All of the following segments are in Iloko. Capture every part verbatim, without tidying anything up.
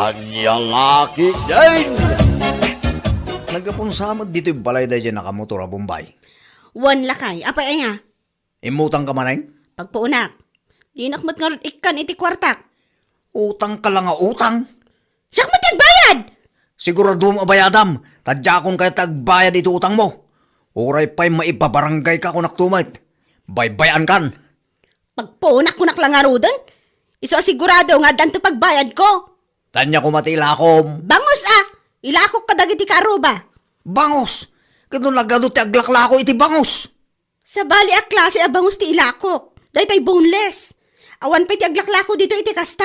Ania la ketdin? Naggapunsa met ditoy balay daydiay nakamotor a Bombay. Wen lakay, apay aya? Immutang ka manen? Pagpuonak. Dinak met ngarud ikkan iti kuartak. Utang ka la nga utang. Siak met ti agbayad! Siguraduem a bayadam, ta diakon kayat ti agbayad iti utangmo. Uray pay maipabarangay ka, kunak to met. Baybay-ankan. Pagpuonak, kunak la ngaruden. Isu a sigurado nga addan ti pagbayadko. Ania koma ti ilakom? Bangus a! Ilakok kadagiti karuba. Bangus? Ket no nagadu ti aglaklako iti bangus? Sabali a klase a bangus ti ilakok. Daytay boneless. Awan pay ti aglaklako dito iti kasta.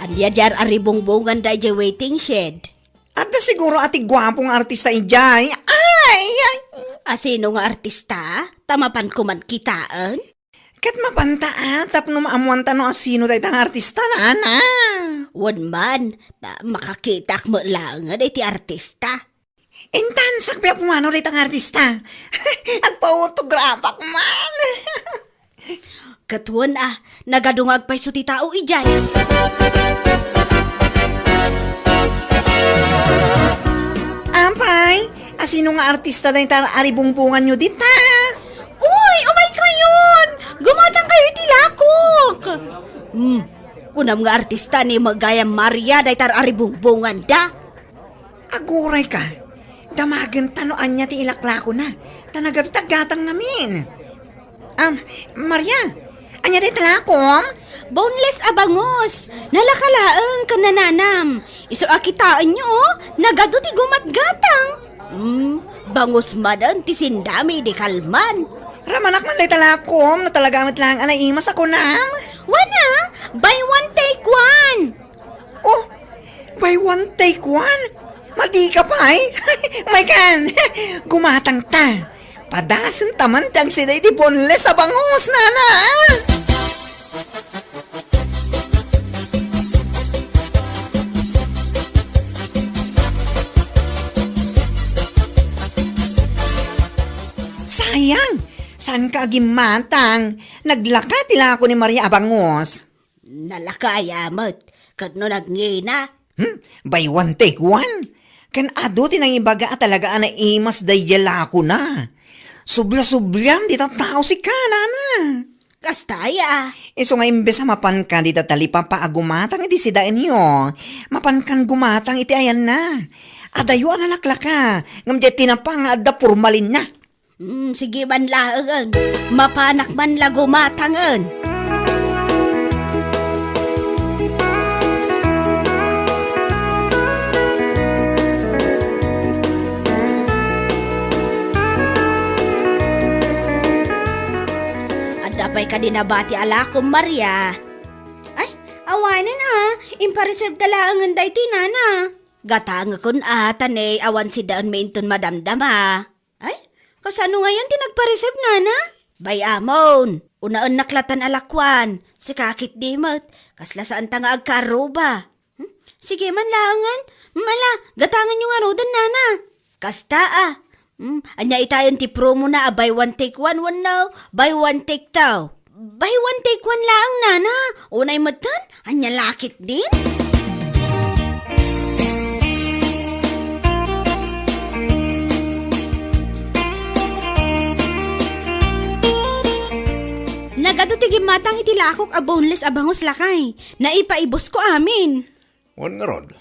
Ania diay ar-aribungbongan daydiay waiting shed? Adda siguro a ti guapo nga artista idiay. Ay, ay. Asino nga artista? Ta mapan koman kitaen? Ket mapanta a, tapno maammoanta no asino dayta nga artista, nana. Wen man, ta makakitak met laengen iti artista. Intan, sakbay a pumanaw dayta nga artista. Agpa-autograph-ak man. Ket wen a, nagadu nga agpayso ti tao idiay. Apay, asino nga artista dayta ar-aribungbonganyo dita? Uy, umay kayon! Gumatang kayo iti lakok! Hmm, kunam nga artista ni Magayang Maria dayta ar-aribungbonganda. Aguray ka. Damagenta no ania ti ilaklakona. Ta nagadu ti aggatang ngamin. Ah, Maria, ania dayta lakom? Boneless a bangus. Nalaka laeng ken nananam. Isu a kitaenyo, oh, nagadu ti gumatgatang. Hmm, bangus manen ti sindami idi kalman. Ramanak man dayta lakom, no talaga met laeng a naimas a kunam. Wen a, buy one take one. Oh, buy one take one? Madi ka pay? Maykan, gumatang ta. Padasenta man ti agsida iti boneless a bangus, nana. Sayang, saan ka agimmatang? Naglaka ti lako ni Maria a bangus. Nalaka aya met, ket no nagngina. Hmm? Buy one, take one? Ken adu ti nangibaga a talaga a naimas daydiay lakona. Subla-subliam dita tao sika, nana. Kasta aya. Isu nga imbes a mapanka dita talipapa a gumatang iti sidaenyo, mapankan gumatang iti ayanna. Adayo a nalaklaka, ngem diay tinapa nga adda pormalinna. Hmm, sige man laengen. Mapanak man la gumatangen. Adda pay kadi nabati a lakom, Maria? Ay, awanen a. Impareserve ta laengen daytoy, nana. Gatangekon a, ta ne awan sidaenmi inton madamdama. Ay, kasano ngayon ti nagpareserve, nana? Bay-amon, unaennak latan a lakuan. Sika ketdi met, kasla saanta nga agkaarruba. Hmm? Sige man laengen. Hmm, ala, gatangenyo ngaruden, nana. Kasta a. Hmm, ania itayen ti promo na a buy one take one wenno buy one take two? Buy one take one laeng, nana. Unay metten, ania la ketdin? Nagadu ti gimmatang iti lakok a boneless a bangus, lakay. Naipaibusko amin. Wen ngarud,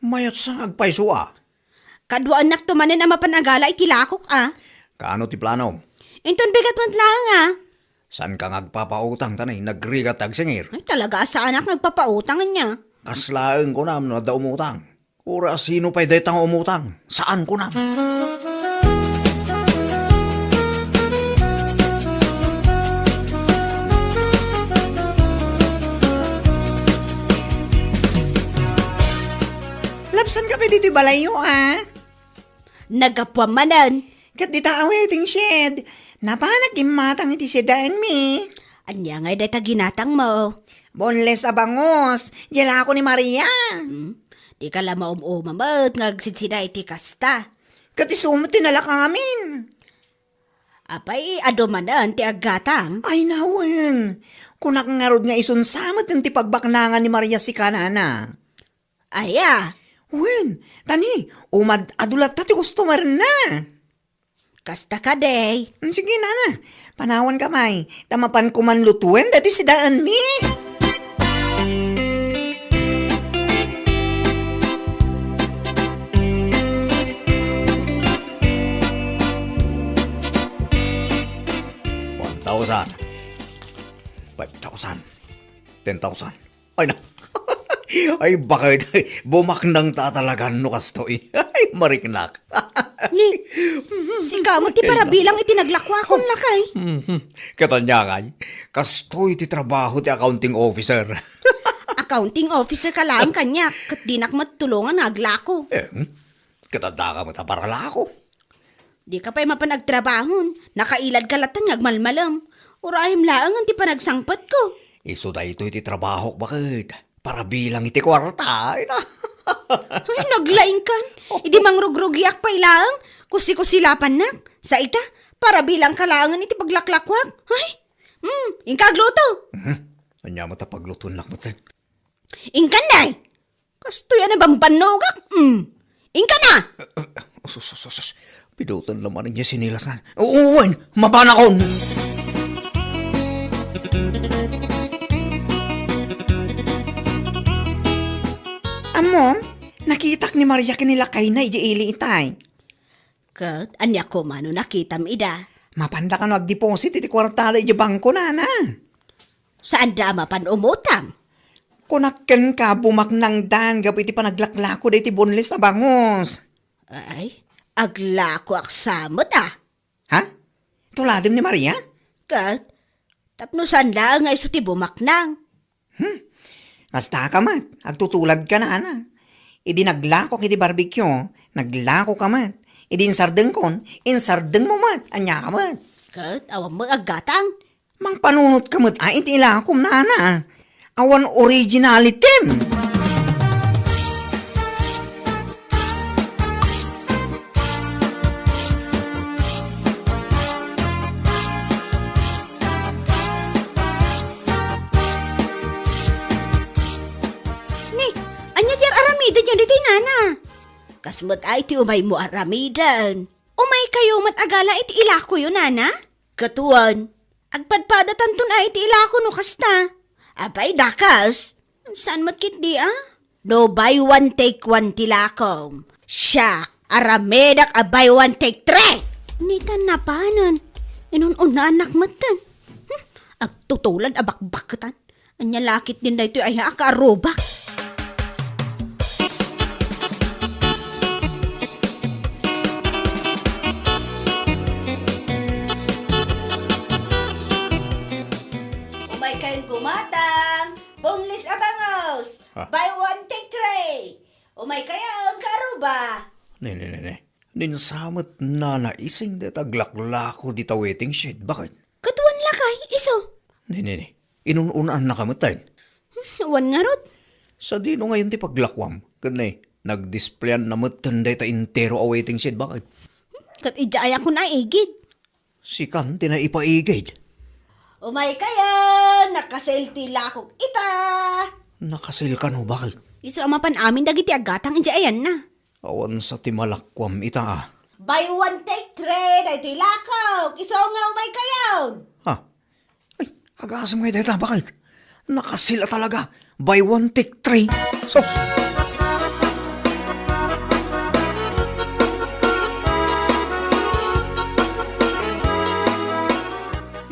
mayat sa nga agpayso a. Kaduaennakto manen a mapan a gala iti lakok a. Kaano ti planom? Inton bigat met laeng a. Saanka nga agpapautang ta ne, nagrigat ti agsingir. Ay, talaga a saanak nga agpapautang ania. Kas laeng kunam no adda umutang. Uray a sino pay dayta nga umutang, saan kunam. Labsanka pay ditoy balayyo a. Naggapuam manen. Ket dita a waiting shed, napanak gimmatang iti sidaenmi. Ania ngay dayta ginatangmo? Boneless a bangus, diay lako ni Maria. Hmm? Dika la maum-uma met nga agsidsida iti kasta. Ket isu met ti nalakamin. Apay, adu manen ti aggatang? Ay, nawen. Kunak ngarud nga isunsa met ti pagbaknangan ni Maria sika, nana. Aya? Wen, tani, umad-adu latta ti customer na. Kasta kadi. Mm, sige, nana. Panawanka pay. Ta mapanko man lutuen daytoy sidaenmi. One thousand. Five thousand. Ten thousand. Ay, na. Ay, bakit? Bumaknang ta talaga no kastoy. Ay, mariknak. Ni, sika met ti parabilang iti naglakuakon, lakay. Mhm. Ket ania ngay, kastoy ti trabaho ti accounting officer. Accounting officer ka laeng kaniak, ket dinak met tulongan nga aglako. Eh, hmm? Ket addaka met a paralako. Dika pay mapan agtrabahon, nakailadka latta nga agmalmalem. Urayem laengen ti panagsangpetko. Isu daytoy ti trabahok, baket. Parabilang iti kuarta, ay na. Ay, naglaingkan. Idi mangrugrugiak pay laeng, kusi-kusi lapannak. Sa ita, parabilangka laengen iti paglaklakuak. Ay, mm, inka agluto. Mhm. Ania met a paglutoennak met? Inkan, day! Kastoy a nabambannogak, mm. Inka na! Eh, eh, sus, sus, sus, sus. Pidutan la manen diay sinilas na. Oo, wen, mapanakon! Ammom, nakitak ni Maria ken ni lakayna idiay ili itay. Ket ania koma no nakitam ida? Mapanda kano agdeposit iti kuartada idiay bangko, nana. Saanda a mapan umutang? Kunak kenka, bumaknangdan gapu iti panaglaklako daytoy boneless a bangus. Ay, aglakoak sa met a. Ha? Tuladem ni Maria? Ket, tapno saan laeng nga isu ti bumaknang. Hmm? Kasta ka met, agtutulad ka, nana. Idi naglakoak iti barbecue, naglako ka met. Idi insardengkon, insardengmo met. Ania ka met? Ket, awan met aggatang. Mangpanunot ka met a iti ilakom, nana. Awan originality. Ni, ania ti ar-aramidentayo ditoy, nana? Kas met ay ti umaymo aramiden. Umaykayo met a gala iti ilakoyo, nana? Ket wen, agpadpadatanton a iti ilako no kasta. Apay, dakas? Saan met ketdi a? No buy one take one ti lakom. Siak, aramidek a buy one take three! Nitan napanen. Inun-unaannak metten. Hmm, agtutulad a bakbakketan. Ania la ketdin daytoy aya a kaarrubak? Umaykayon gumatang, boneless a bangus. Ah. Buy one, take three. Umaykayon, kaaruba. Ne, ne, ne, ne. Ninsamet nanaising dayta aglaklako dita waiting shed, baket? Ket wen lakay, isu. Ne, ne, ne. Inun-unaannaka metten. Hmm, wen ngarud. Sadino ngayon ti paglakuam? Ket ne, nagdisplayanna metten dayta entero a waiting shed, baket? Hmm, ket idiay a kunak igid. Sikan ti naipaigid. Umaykayon, nakasil ti lakok ita. Nakasil kano, baket? Isu a mapan amin dagiti aggatang idiay ayanna. Awan sa ti malakuam ita a. Buy one, take three, daytoy lakok. Isu nga umaykayon. Ha? Ay, agasem ngay dayta, baket? Nakasil a talaga. Buy one, take three. Sus!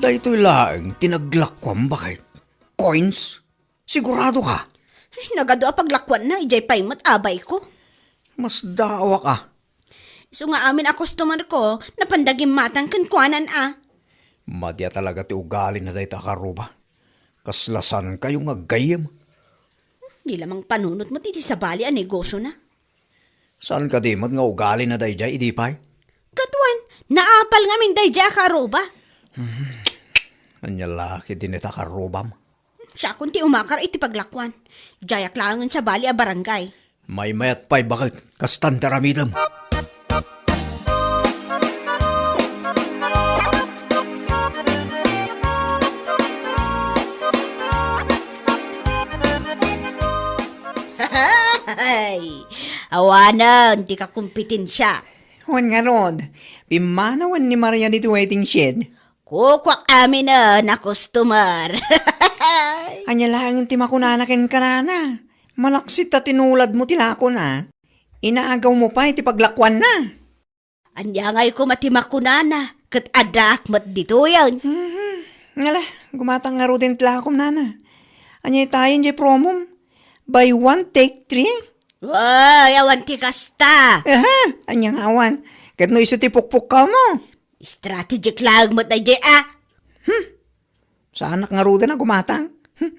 Daytoy laeng ti naglakuam, baket? Coins? Sigurado ka? Ay, nagadu a paglakuanna, idiay pay met abayko. Masdaawak a. Isu nga amin a customer ko, napanda gimmatang kenkuanan a. Madi a talaga ti ugali na dayta a karuba. Kasla saan kayo nga aggayyem? Di lamang panunot met iti sabali a negosyo na. Saan kadi met nga ugali na daydiay idi pay? Ket wen, naapal ngamin daydiay a karuba. Hmm. Ania la ketdi dayta a karubam? Siakon ti umakar iti paglakuan. Diayak laengen sabali a barangay. Maymayat pay baket, kastan ti aramidem. Ay, awanen ti kakompetensia. Wen ngarud, pimmanawen ni Maria ditoy waiting shed. Kukuak aminen a customer. Ania laeng ti makunana kenka, nana? Malaksid ta tinuladmo ti lakona. Inagawmo pay ti paglakuanna. Ania ngay koma ti makunana, ket addaak met ditoyen. Mhm. Ngala, gumatang ngaruden ti lakom, nana. Ania itayen jay promom? Buy one, take three? Ay, awan ti kasta. Aha, ania nga awan? Ket no isu ti pukpukkawmo? Strategic laeng met daydiay, a. Hmm. Saanak ngaruden a gumatang? Hmm.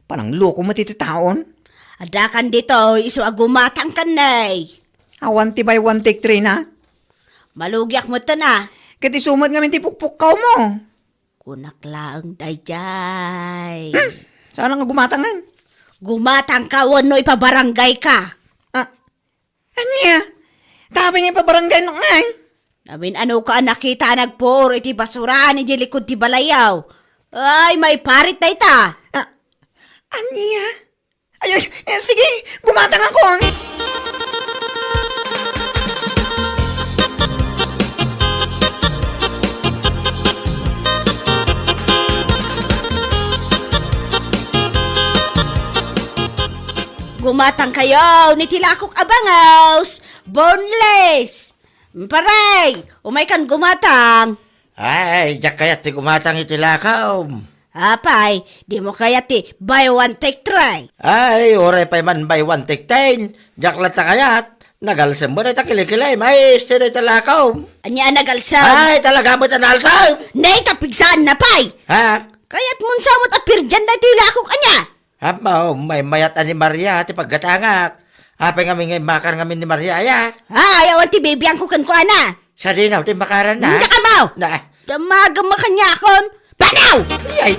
Panangloko met iti taon? Addakan ditoy isu a gumatangkan, nay. Awan ti buy one take three na? Malugiak met ten, a. Ket isu met ngamin ti pukpukkawmo. Kunak laeng daydiay. Hmm. Saanak nga gumatangan? Gumatangka wenno ipabaranggayka? Ah, Ania? Tapay nga ipabarangay no ngay? Amin-anoka a nakita a nagpuor iti basuraan idiay likud ti balayyo. Ay, maiparit dayta. Ah, ania? Ay, ay, eh, sige, gumatangakon. Gumatangkayon iti lakok a bangaws, boneless. Paray, umaykan gumatang. Ay, diak kayat ti gumatang iti lakom. Apay, dimo kayat ti buy one take three? Ay, uray pay man buy one take ten. Diak latta kayat. Nagalsem met dayta kilikilim. Ay, isu dayta lakom. Ania a nagalsem? Ay, talaga met a naalsem. Nay, tapigsaanna pay. Ha? Kayatmon sa met a pirdian daytoy lakok, ania? Ammo, maymayat a ni Maria ti paggatangak. Apay ngamin nga immakar ngamin ni Maria, aya? Ay, awan ti bibiangko kenkuana. Sadino ti immakaranna? Dakabaw! Na. Damagem a kaniakon. Panaw! Ay!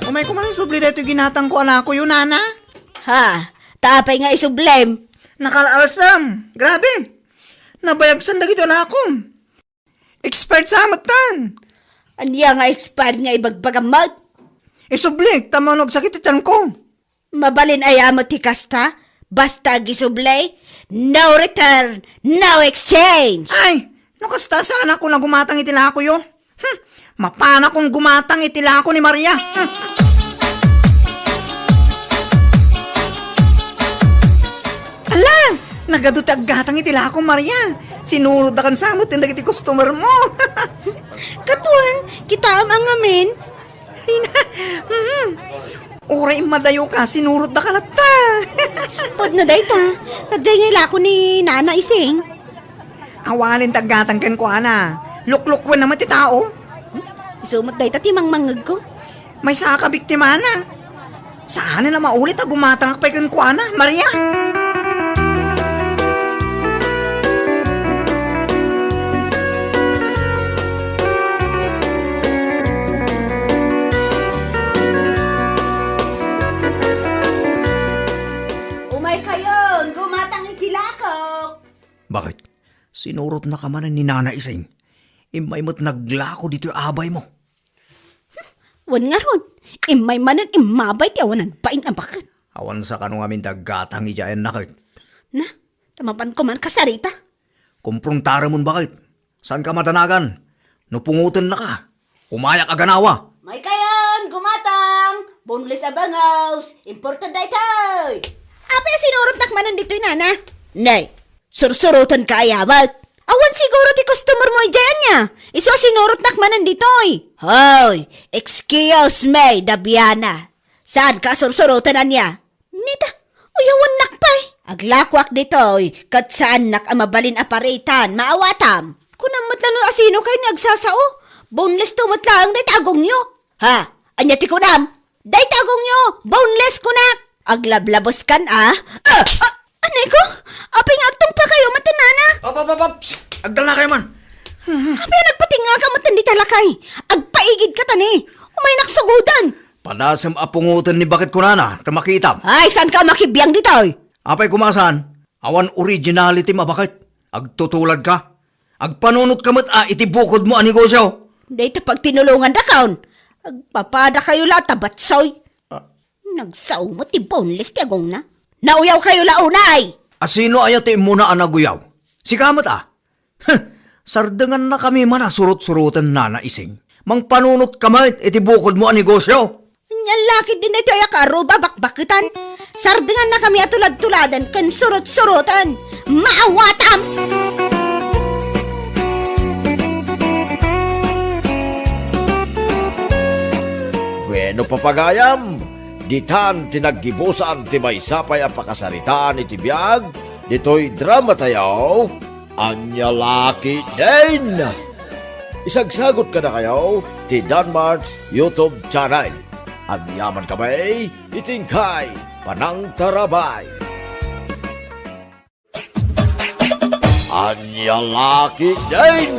Umayko man isubli daytoy ginatangko a lakoyo, nana. Ha? Ta apay nga isublem? Nakal-alsem. Grabe. Nabayagsen dagiti lakom. Expired sa met tan. Ania nga expired nga ibagbagam met? Isublik, ta mano agsakit ti tianko. Mabalin aya met ti kasta? Basta agisubli, no return, no exchange. Ay, no kasta, saanakon a gumatang iti lakoyo. Hmm, mapanakon gumatang iti lako ni Maria. Hmm. Ala, nagadu ti aggatang iti lako, Maria. Sinurotdakan sa met dagiti customer mo. Katuan, kitaem a ngamin. Ay na, mm. Uray immadayoka, sinurotdaka latta. Pudno dayta. Kadjay nga ilako ni Nana Ising. Awanen ti aggatang kenkuana. Luklukwenna met ti tao. Isu met dayta ti mangmangngegko. Maysa a kabiktimana. Saanen a maulit a gumatangak pay kenkuana, Maria. Umaykayon, gumatang iti lakok. Bakit? Sinurotnaka manen ni Nana Ising. Immay met naglako ditoy abaymo. Wen ngarud, immay manen immabay ti awanan bain a baket. Awan sa kano ngamin ti aggatang idiay ayanna ket. Na, ta mapanko man kasarita. Komprontaremon baket. Saanka madanagan. No pungotennaka, umayak a ganawa. Maykayon, gumatang! Boneless a bangaws! Imported daytoy! Apay a sinurotnak manen ditoy, nana? Nay, sursurotenka aya met? Awan siguro ti customer mo idiay ania. Isu a sinurotnak manen ditoy. Hoy, excuse me, Dabiana. Saanka a sursuroten ania? Nita, uyawannak pay. Aglakoak ditoy, ket saannak a mabalin a paritan, maawatam. Kunam met laeng no asino kayo ni agsasao. Boneless to met laeng dayta agongyo. Ha? Ania ti kunam? Dayta agongyo, boneless kunak. Aglablaboskan a? Ah! Ah! Aneko? Apay nga agtungpa kayo met, nana? Up, up, up, up! Agdalna kayo man! Apay a nagpatingngaka met dita lakay? Agpaigidka ta ni. Umaynak sugoden. Padasem a pungoten ni baket kunana, ta makitam. Ay, saanka a makibiang ditoy? Apay koma saan? Awan originality a baket. Agtutuladka. Agpanunotka met a iti bukodmo a negosyo. Dayta pagtinulongandakon. Agpapadakayo la ta batsoy. Ah. Nagsao met ti boneless ti agongna. Nauyawkayo la unay! Asino aya ti immuna a naguyaw? Sika met a? Huh! Sardengannakami man a surot-suroten, Nana Ising. Mangpanunotka met iti bukodmo a negosio. Ania la ketdin daytoy a kaaro, babakbaketan? Sardengannakami a tulad-tuladen ken surot-suroten. Maawatam! Bueno, papagayam, ditan ti naggibusan ti maysa pay a pakasaritaan iti biag ditoy dramatayo. Ania la ketdin? Isagsagot kadakayo ti Danmart's YouTube channel. Agyaman kami iti inkay panangtarabay. Ania la ketdin?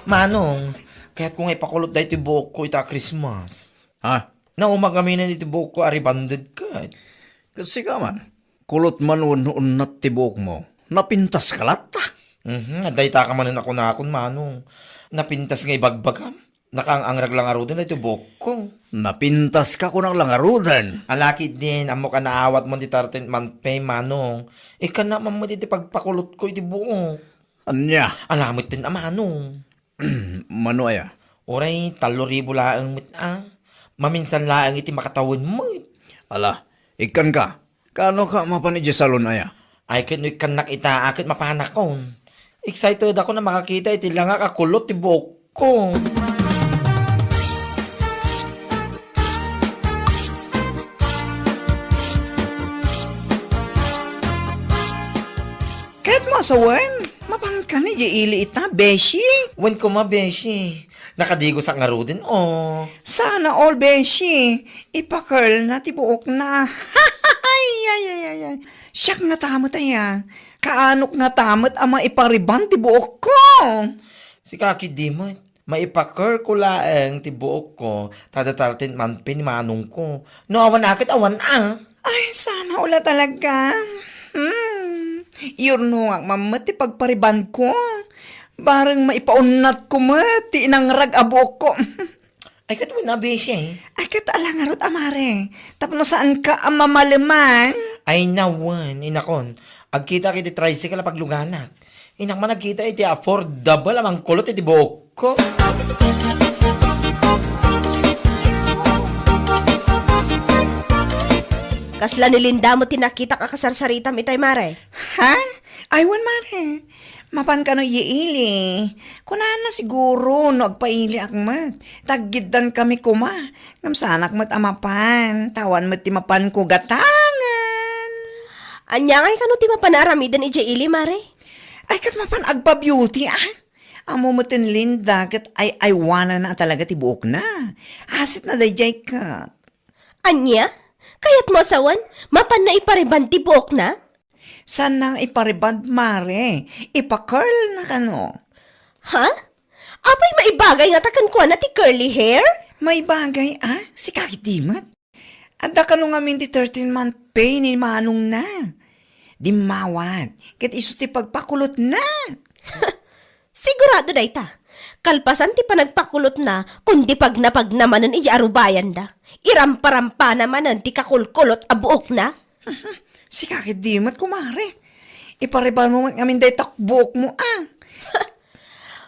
Manong, kayatko nga ipakulot daytoy buokko ita Christmas. Ha? Nauma ngamin iti buokko a rebonded ket. Ket sika man, kulot man wenno unnat ti buokmo. Napintaska latta. Mhm, dayta ka manen a kunakon, Manong. Napintas nga ibagbagam. Nakaang-angrag la ngaruden daytoy buokko. Napintaska kunak la ngaruden. Ala ketdin, ammok a naawatmon ti thirteenth month pay, Manong. Ikkannak man met iti pagpakulotko iti buok. Ania? Ala metten a, Manong. Mano aya? Uray, tallo ribu laeng met a. Maminsan laeng iti makatawen met. Ala, ikkanka. Kaano ka mapan idiay salon aya? Ay, ket no ikkannak ita, a, ket mapanakon. Excited ako na makakita iti langak a kulot ti buokko. Kayatmo a sawen, mapanka idiay ili ita, beshi? Wen koma, beshi. Nakadigosak ngaruden, o. Sana all, beshi. Ipa-curl na ti buokna. Ay, ay, ay, ay, ay. Siak ngata met aya. Kaanok ngata met a maipa-rebond ti buokko. Sika ketdi met. Maipa-curl ko laeng ti buokko, ta thirteenth month pay ni manongko. No awan a ket awan a. Ay, sana all talaga. Hmm. Iyurnongak man met ti pagpa-rebondko. Bareng maipaunnatko met ti inangrag a buokko. Ay, ket wen a, beshi. Ay, ket ala ngarud a, mare. Tapno saanka a mamaleman. Ay, nawen, inakon. Agkitak iti tricycle a pagluganak. Innak man agkita iti affordable a mangkulot iti buokko. Kasla ni Linda met ti nakitak a kasarsaritam itay, mare. Ha? Ay, wen, mare. Mapan kano idiay ili. Kunana siguro no agpailiak met. Taggiddan kami koma. Ngem saanak met a mapan. Ta awan met ti mapanko gatangen. Ania ngay kano ti mapan a aramiden idiay ili, mare? Ay, ket mapan agpa-beauty, a. Ammo met ni Linda ket ay-aywananna a talaga ti buokna. Asitna daydiay ket. Ania? Kayatmo a sawen, mapanna ipa-rebond ti buokna? Saanna nga ipa-rebond, mare. Ipa-curl na kano. Ha? Apay maibagay ngata kenkuana ti curly hair? Maibagay, a? Sika ketdi met. Adda kano ngamin ti thirteenth month pay ni manongna. Dimmawat, ket isu ti pagpakulotna. Sigurado dayta. Kalpasan ti panagpakulotna, kundi pagnapagna manen idiay arubayanda. Iramparampana manen ti kakulkulot a buokna. Sika ketdi met, kumare. Ipa-rebond mo met ngamin dayta buokmo, a.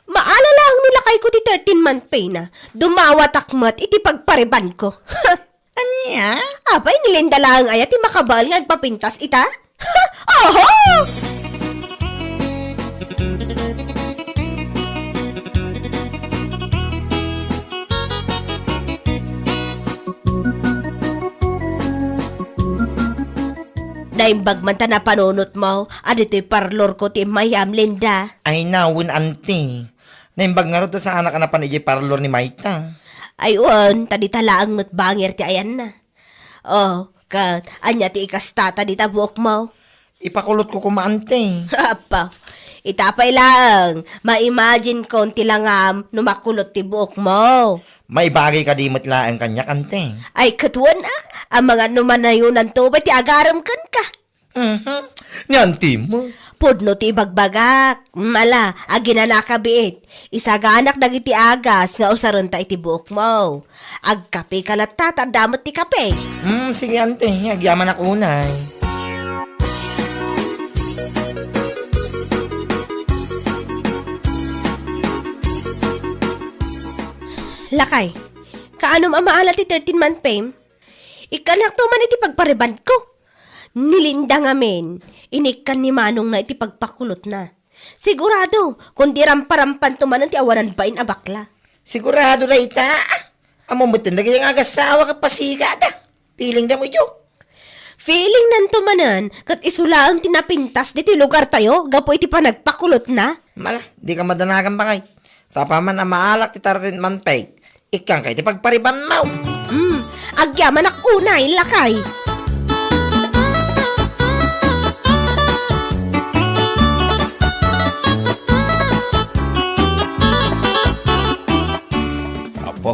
Maala laeng ni lakayko ti thirteenth month pay na. Dumawatak met iti pagpa-rebondko. Ania? Apay, ni Linda laeng aya ti makabael nga agpapintas ita? Oho! Naimbag man ta napanunotmo a ditoy parlorko ti immayam, Linda. Ay, nawen, anti. Naimbag ngarud ta saanak a napan idiay parlor ni mayta. Ay, wen, ta dita laeng met bangir ti ayanna. Oh, ket ania ti ikastata dita buokmo? Ipakulotko koma, anti. Appa, ita pay laeng, ma-imagine kon ti langam no makulot ti buokmo. Maibagay kadi met laeng kaniak, anti? Ay, ket wen a, amangan no manayonanto pay ti agarem kenka. Mhm. Ni anti mo. Pudno ti ibagbagak. Mala, aginanaka biit. Isaganak dagiti agas nga usarenta iti buokmo. Agkapeka latta, ta adda met ti kape. Hmm, sige, ante. Agyamanak unay. Lakay, kaanom a maala ti thirteen month pay? Ikkanakto man iti pagparebandko. Ni Linda ngamin, inikkan ni Manongna iti pagpakulotna. Sigurado, kundi ramparampanto manen ti awanan bain a bakla. Sigurado dayta. Ammom metten dagiti nga agassawa ket pasigada. Feeling da mo idiyo. Feeling nanto manen, ket isu laeng ti napintas ditoy lugartayo gapu iti panagpakulotna. Mala, di ka madanagan, bakay. Tapaman a maalak ti thirteen month pay. Ikkanka iti pagparebandmo. Hmm, agyamanak unay, lakay. Apo,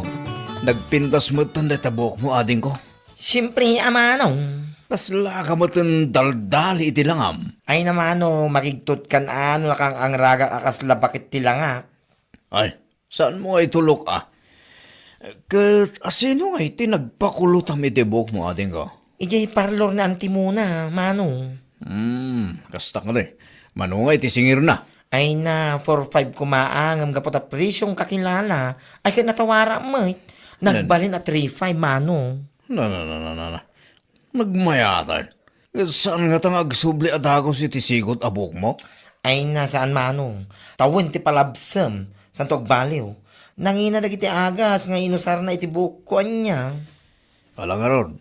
nagpintas metten dayta buokmo, adingko. Siempre, a Manong. Kasla ka metten daldali iti langam. Ay na, Manong, makigtutkan a no nakangragak a kasla bakit ti langak. Ay, saanmo nga itulok a? Ket asino nga iti nagpakulotam iti buokmo, adingko? Idiay parlor ni Auntie Mona, Manong. Hmm, kasta kadi. Mano nga iti singirna? Ay na, four five koma, ngem gapu ta presyong kakilala, ay ket natawarak met. Nagbalin a three five, Manong. Na, na, na, na, na, na. Nagmayatan. Saan ngata nga agsubli a dagus iti sigud a buokmo? Ay na, saan, Manong. Ta wen ti palabsem, saanto agbaliw. Nangina dagiti agas nga inusarna iti buokko, ania. Ala ngarud,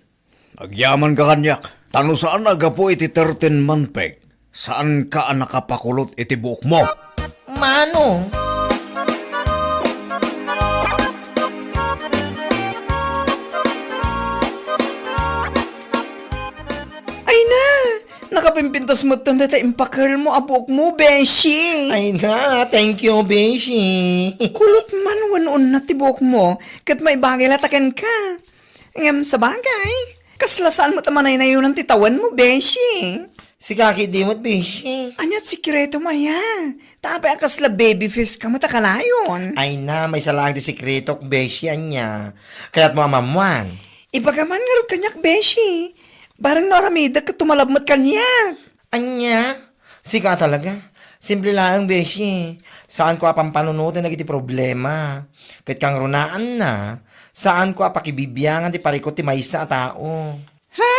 agyamanka kaniak. Ta no saan a gapu iti thirteen month pay, saanka a nakapakulot iti buokmo. Manong. Ay na! Nakapimpintas metten dayta impakelmo a buokmo, beshi! Ay na, thank you, beshi! Kulot man wenno unat ti buokmo, ket maibagay latta kenka. Ngem sabagay, kasla saan met a manaynayonan ti tawenmo, beshi? Sika ketdi met, beshi. Ania ti sekretom aya? Ta apay a kasla baby face ka met a kanayon? Ay na, maysa laeng ti sekretok, beshi, ania. Kayatmo a maammuan? Ibagam man ngarud kaniak, beshi. Bareng no aramidek ket tumalab met kaniak. Ania? Sika a talaga. Simple laeng, beshi. Saanko a pampanunoten dagiti problema. Ket kangrunaanna, saanko a pakibibiangan ti parikut ti maysa a tao. Ha?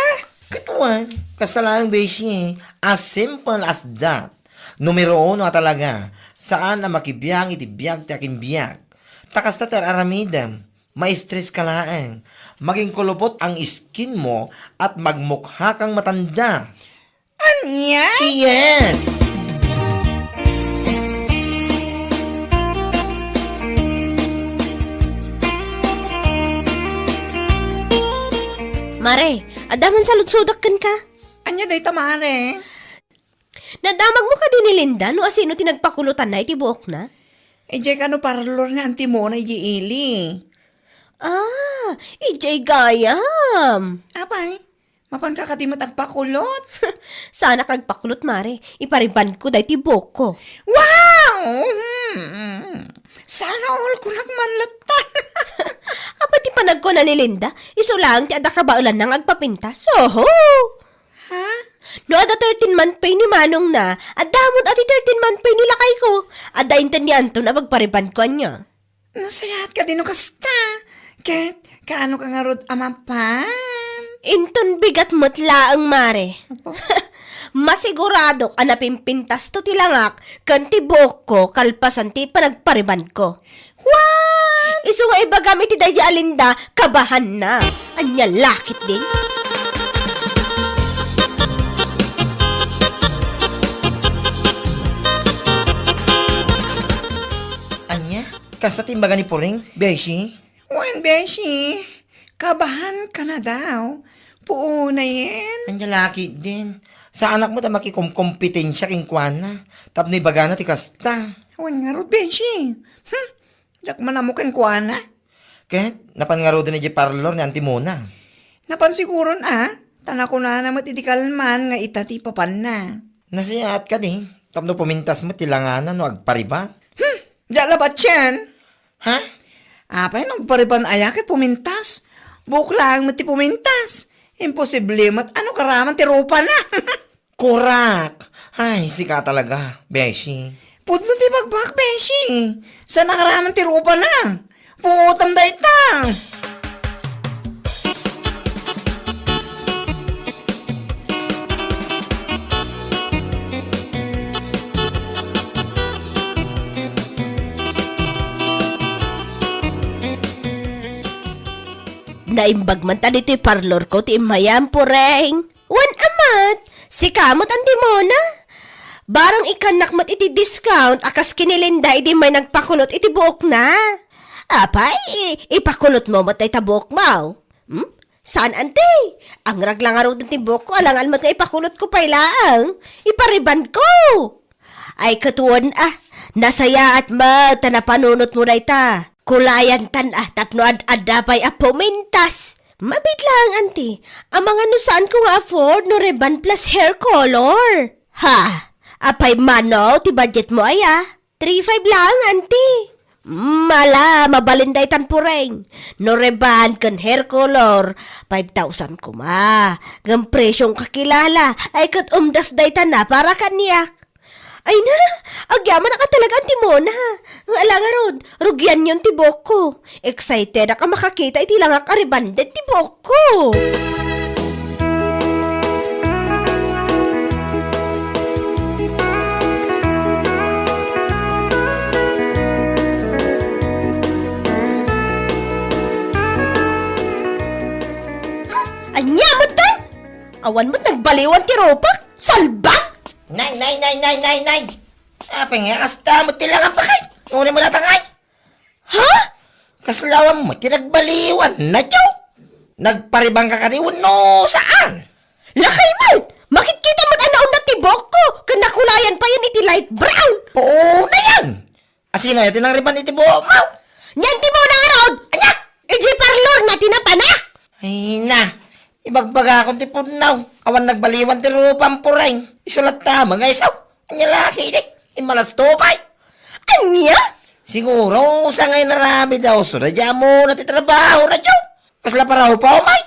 Ket wen, kasta laeng, beshi. As simple as that. Numero uno a talaga, saan a makibiang iti biag ti akinbiag. Ta kasta ti ar-aramidem, ma-stress ka laeng. Maging kulupot ang skin mo at magmukha kang matanda. Ania? Yes! Mare, adda man saludsodak kenka. Ania dayta, mare? Nadamagmo kadi ni Linda no asino ti nagpakulotanna iti buokna? Idiay kano parlor ni Auntie Mona idiay ili. Ah, idiay gayam. Apay, mapanka kadi met agpakulot? Saanak agpakulot, mare. Iparebandko daytoy buokko. Wow! Hmm. Sana all kunak man latta. Apay ti panagkuna ni Linda? Isu laeng ti adda kabaelanna nga agpapintas. Oho! Ha? No adda thirteen month pay ni manongna, adda met a ti thirteen month pay ni lakayko. Adda inted ni Anton a pagparebandko ania. Nasayaat kadi no kasta. Ket, kaano ka ngarud a mapan? Inton bigat met laeng, mare. Apo? Masiguradok a napimpintasto ti langak ken ti buokko kalpasan ti panagparebandko. What? Isu nga ibagam iti daydi a Linda, kabahanna. Ania la ketdin? Ania? Kasta ti imbaga ni Puring, beshi? Wen, beshi. Kabahan ka na daw. Puonayen. Ania la ketdin. Saanak met a makikomkompetensia kenkuana. Tapno ibagana ti kasta. Wen ngarud, beshi. Hmm. Diak man ammo kenkuana. Ket, napan ngaruden idiay parlor ni Auntie Mona? Napan siguron a, ta nakunana met idi kalman nga ita ti ipapanna. Nasayaat kadi, tapno pumintas met ti langana no agpariban. Hmm, dia labat yan. Ha? Apay no agpariban aya ket pumintas? Buok laeng met ti pumintas. Imposible met, ano karaman ti rupana? Kurak! Ay, sika talaga, beshi. Pudno ti bagbak, beshi. Saan a karaman ti rupana? Puotam dayta! Naimbag man ta ditoy parlor ko ti immayam, Pureng. Wen a met, sika met, Anti Mona. Barang ikannak met iti discount a kas kinilinda idi may nagpakulot iti buokna. Apay, ipakulotmo met dayta buokmo? Hmm? Saan, Anti? Angrag la ngaruden ti buokko, alangan met nga ipakulotko pay laeng. Iparibanko. Ay, ket wen a, nasayaat met ta napanunotmo dayta. Kulayantan a, tapno ad-adda pay a pumintas. Mabiit laeng, Anti. Amangan no saanko nga afford no rebond plus hair color. Ha? Apay mano ti budgetmo aya? Three five laeng, Anti. Mala, mabalin daytan, Pureng. No rebond ken hair color, five thousand koma. Ngem presyong kakilala, ay ket umdas dayta na para kaniak. Ay na, agyamanak a talaga, Anti Mona. Nga ala ngarud, rugianyon ti buokko. Excitedak a makakita iti langak a rebonded ti buokko. Ania met dayta? Awan met nagbaliwan ti rupak? Salbag! Nay, nay, nay, nay, nay, nay! Apay nga, kasta met ti langan pa kay? Ngunit mo natangay? Ha? Kasla awan met ti nagbaliwan, nadyo? Nagpariban ka kadi wenno saan? Lakay met! Makitkita met a naunat ti buokko, ken nakulayan pa yan iti light brown. Oo na yan! Asino aya ti nangrebond iti buokmo? Ni Anti Mona ngarud! Ania? Idiay parlor na ti napanak! Ay na, ibagbagakon ti pudno. Awan nagbaliwan ti rupam, Pureng. Isu latta met nga isu. Ania la ketdi? Immalas to pay. Ania? Siguro, sa nga inaramid a usto, dayta ammo na ti trabaho na, Diyo. Kasla paraw pa, umay.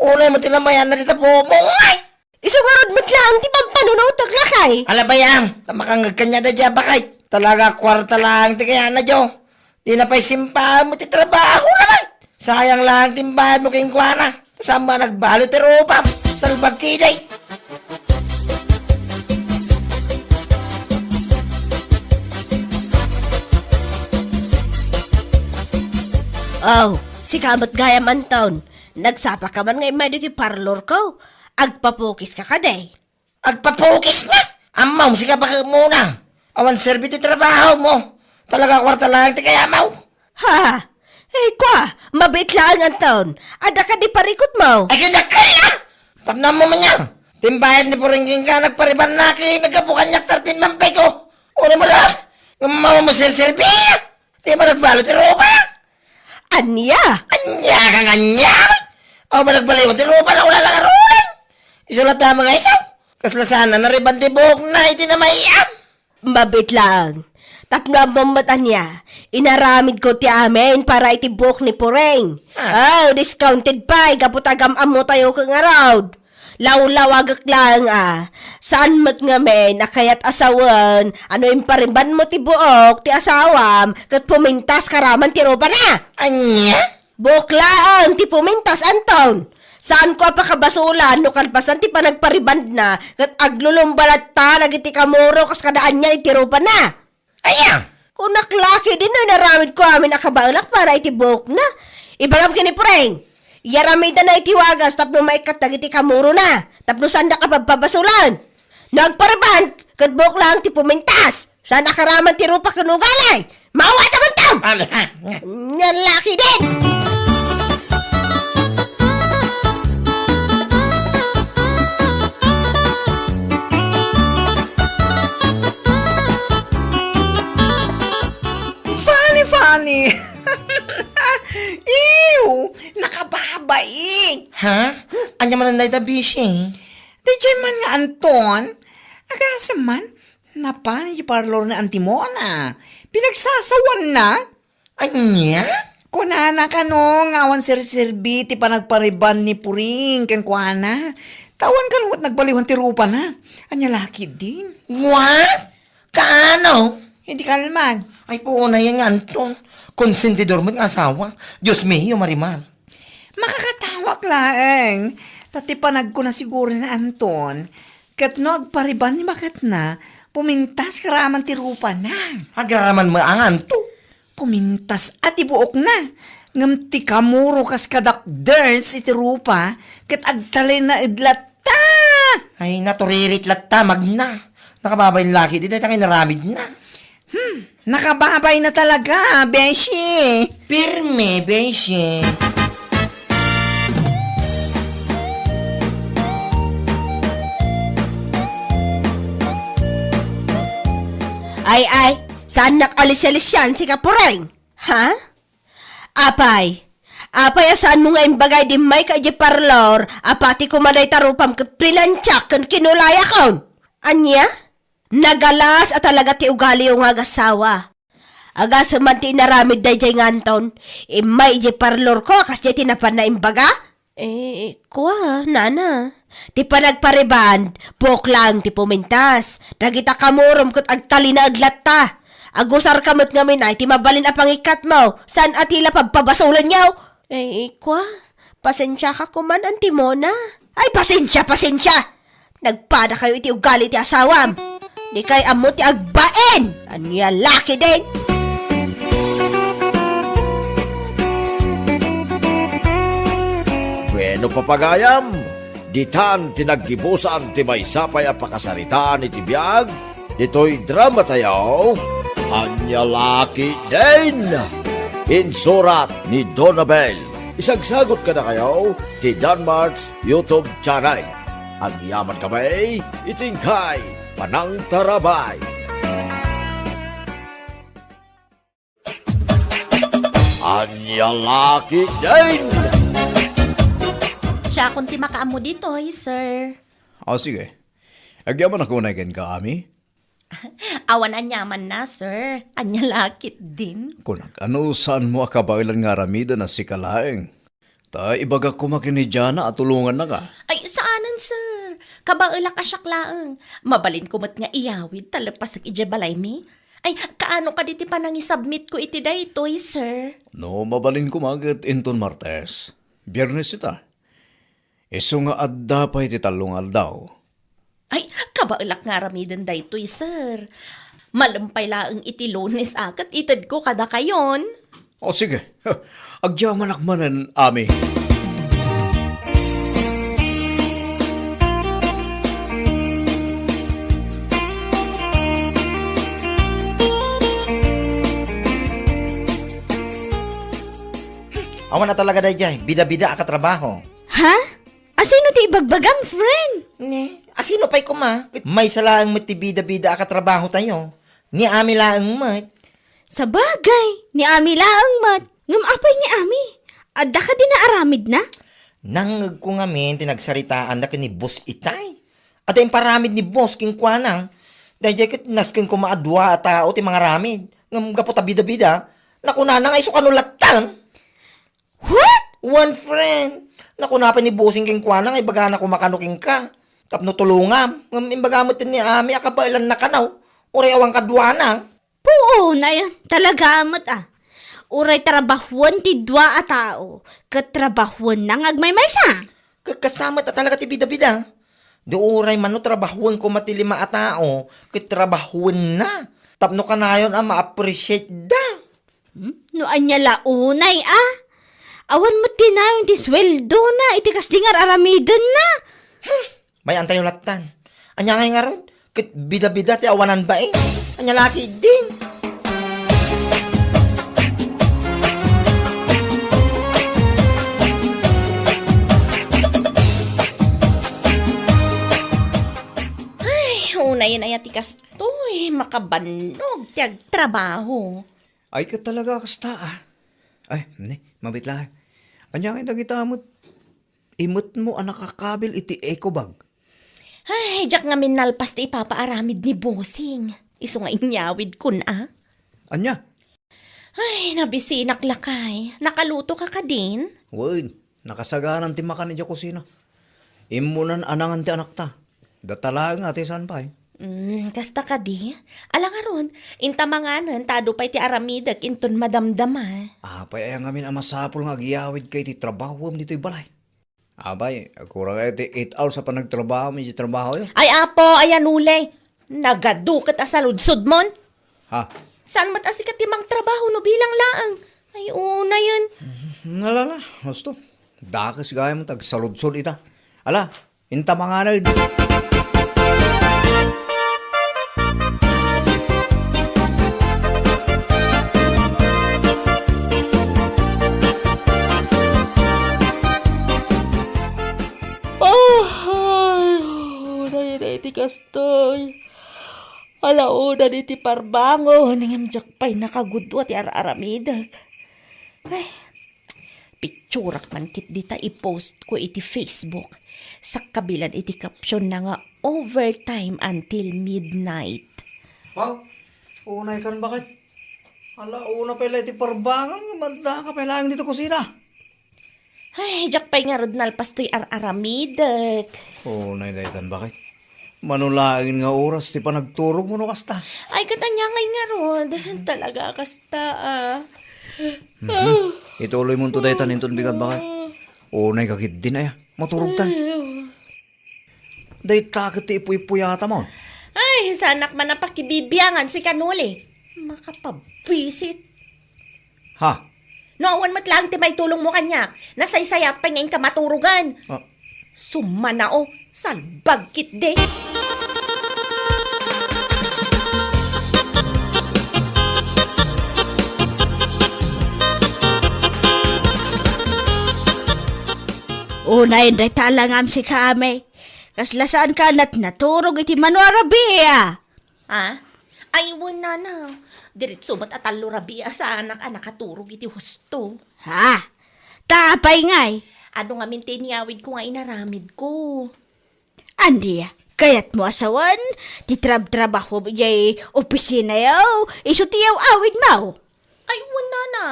Unay mo ti namayan na dita po, mungay. Isu ngarud met laeng ti pampanunotek, lakay. Ala, bay, ta makangngeg kaniada diay a bakay. Talaga, kuarta laeng ti kayatna, Diyo. Dina pay simpaen mo ti trabahona, bay. Sayang laeng ti imbayadmo kenkuana. Ta saan met a nagbalut ti rupam. Salbag ketdi. Aw, sika met gayam, Anton. Nagsapa ka man nga immay ditoy parlor ko. Agpapukis ka kadi? Agpapukis nga? Ammom, sika baket muna. Awan serbi ti trabaho mo. Talaga, kuarta laeng ti kayatmo. Ha? Eh, kwa, mabiit laeng, Anton. Adda kadi parikutmo? Ay, kaya kaya! Tapno ammo man niya. Ti imbayad ni Puring kenka, nagparibanna ket naggapu kaniak thirteen month pay ko. Uni mo la, nga mama mo serserbi. Di man nagbalut ti rupana. Ania? Ania kang ania? Aw, managbaliwan ti rupana, wala lang arulan. Isu latta nga isu. Kasla saan a nariban ti buokna iti namayam. Mabiit laeng. Tapno ammom met ania, inaramidko ti amin para iti buok ni Puring. Ah. Aw, discounted pay, gapu ta agam-ammotayo ket ngarud. Lawlawagek laeng a, saan met ngamin a kayat a sawen a no imparibanmo ti buok ti asawam ket pumintas ka raman ti rupana. Ania? Buok laeng ti pumintas, Anton. Saanko a pakabasulan no kalpasan ti panagparibandna ket aglulumba latta dagiti kamuro kas kada ania iti rupana. Ania? Kunak la ketdi no inaramidko amin a kabaelak para iti buokna. Ibagam ken ni Puring, iyaramidana iti wagas tapno maikkat dagiti kamurona, tapno saanda a pabpabasulan. No agpariban, ket buok laeng ti pumintas. Saan a karaman ti rupa ken ugali. Maawatan man tam! Ala, ha, nga. Nga laki din! Funny, funny! Ew! Nakababain! Ha? Anya man dayta, Bishi? Diay man nga Anton, Agasem man, napan iti parlor ni Auntie Mona. Pinagsasawanna. Ania? Kunana kano nga awan serserbi ti panagpariban ni Puring kenkuana. Ta awan kano met nagbaliwan ti rupana. Ania la ketdin? What? Kaano? Iti kalman. Ay, puunayen nga Anton. Konsentidor met nga asawa. Dios mio, Marimar. Makakatawak laeng. Ta ti panagkuna siguro ni Anton, ket no agpariban ni baketna, pumintas garaman ti rupana. Agraman met nga Anton. Pumintas a ti buokna. Ngem ti kamuro kas kadakders iti rupa, ket agtalinaed latta. Ay, naturirit latta, magna. Nakababay la ketdi dayta nga inaramidna. Hmm, nakababay na talaga, beshi. Pirme, beshi. Ay, ay, saannak alisialisian, sika Puring? Ha? Apay, apay a saanmo nga imbagay idi immayka idiay parlor a pati koma dayta rupam ket plinansiak ken kinulayakon? Ania? Nagalas a talaga ti ugaliyo nga agasawa. Agasem man ti inaramid daydiay nga Anton, immay idiay parlorko a kasdiay ti napanna imbaga? Eh, kua, nana. Ti panagpariban, buok laeng ti pumintas. Dagita kamurom ket agtalinaed latta. Agusarka met ngamin ay ti mabalin a pangikkatmo, saan a ti la pabpabasolenyo. Eh, kua, pasensiaka koman, Auntie Mona. Ay, pasensia, pasensia! Nagpadakayo iti ugali ti asawam. Dikay ammo ti agbain. Ania la ketdin? Bueno, papagayam, ditan ti naggibusan ti maysa pay a pakasaritaan iti biag ditoy dramatayo, Ania la ketdin? Insurat ni Donabel. Isagsagot kadakayo ti Danmart's YouTube channel. Agyaman kami iti inkay panangtarabay. Ania la ketdin? Siakon ti makaammo ditoy, sir. O, sige. Agyamanak unay kenka, Ami? Awan aniamanna, sir. Ania la ketdin? Kunak, ano saanmo a kabaelan nga aramiden a sika laeng? Ta ibagak koma ken ni Jana a tulongannaka. Ay, saanen, sir. Kabaelak a siak laeng. Mabalinko met nga iyawid ta leppasek idiay balaymi. Ay, kaano kadi ti panangisubmitko iti daytoy, sir? No, mabalin koma ket inton Martes. Biernes ita. Isu nga adda pay ti tallo nga aldaw. Ay, kabaelak nga aramiden daytoy, sir. Malem pay laeng iti Lunes a ket itedko kadakayon. O, sige. Agyamanak manen, Ami. Awan a talaga daydiay, bida-bida a katrabaho. Ha? Asino ti ibagbagam, friend? Ne, asino pay koma? Ket maysa laeng met ti bida-bida a katrabahotayo. Ni Ami laeng met. Sabagay, ni Ami laeng met. Ngem apay ni Ami? Adda kadi naaramidna? Nangngegko ngamin ti nagsaritaanda ken ni Boss Itay. Adda imparamid ni Boss kenkuana. Daydiay ket nasken koma a dua a tao ti mangaramid. Ngem gapu ta bida-bida, nakunana nga isu kano lattan. What? Wen, friend. Nakuna pay ni Bossing kenkuana nga ibagana koma kano kenka tapno tulongam. Ngem imbaga met ni Ami a kabaelanna kano, uray awan kaduana. Puon, ay, talaga met a. Uray trabahoen ti dua a tao, ket trabahoenna nga agmaymaysa. Ket kasta met a talaga ti bida-bida. Di uray mano trabahoen koma ti lima a tao, ket trabahoenna. Tapno kanayon a ma-appreciate da. Hmm? No ania la unay a? Awan met ti nayon ti sueldona iti kasdi nga ar-aramidenna. Hmm. May-antayo lattan. Ania ngay ngarud? Ket bida-bida ti awanan bain. Ania la ketdin? Ay, unayen aya ti kastoy, makabannog ti agtrabaho. Ay, ket talaga kasta, a. Ay, ne, mabit la. Ania ngay dagita met imetmo a nakakabil iti eco bag? Ay, diak ngamin nalpas ti ipapaaramid ni Bossing. Isu nga inyawidkon, a. Ania? Ay, nabisinak lakay. Nakaluto ka kadin? Wen, nakasaganan ti makan idiay kusina. Immunan a nangan ti anakta. Data laeng nga ti saan pay. Mm, kasta kadi? Ala ngarud, inta manganen ta adu pay ti aramidek inton madamdama. Apay aya ngamin a masapul nga agyawidka iti trabahom ditoy balay? Apay, kurang aya ti eight hours a panagtrabaho iti trabahoyo? Ay, apo, ayan ulay. Nagadu ket a saludsodmon. Ha? Saan met a sika ti mangtrabaho no bilang laeng? Ay, unayen. Nalala, husto. Dakes gayam ti agsaludsod ita. Ala, inta manganen. Ay, unay, unay ti kastoy. Ala, unay iti parbangon, ngem diak pay nakagudua ti ar-aramidek. Ay, picturak man ketdi ta i-post ko iti Facebook. Sakkabilan iti caption na nga overtime until midnight. Wow, unay kan baket. Ala, una pay la iti parbangon nga madda ka pay laeng dito kusina. Ay, diak pay ngarud nalpas toy ar-aramidek. Unay daytan baket. Mano laeng nga oras ti panagturogmo no kasta? Ay, ket ania ngay ngarud. Talaga kasta, a. Mhm. Ituloy mo to daytan inton bigat baket. Unay ka ketdin aya. Maturog tan. Ay, a. Dayta ket ti ipuy-ipuyatam. Ay, saanak man a pakibibiangan sika nuli. Makapabwisit. Ha? No awan met laeng ti maitulongmo kaniak, nasaysayat pay nga inka maturogan. Ah. Sumanao, salbag ketdi. Unay dayta langam sika, Amay. Kasla saanka a naturog iti mano a rabii, a? Ha? Ay, wen, nana. Diretso met a tallo rabii a saanak a nakaturog iti husto. Ha? Ta apay ngay? Adu ngamin ti inyawidko nga inaramidko. Ania, kayatmo a sawen ti trabtrabahom idiay opisinayo, isu ti yaw-awidmo? Ay, wen, nana.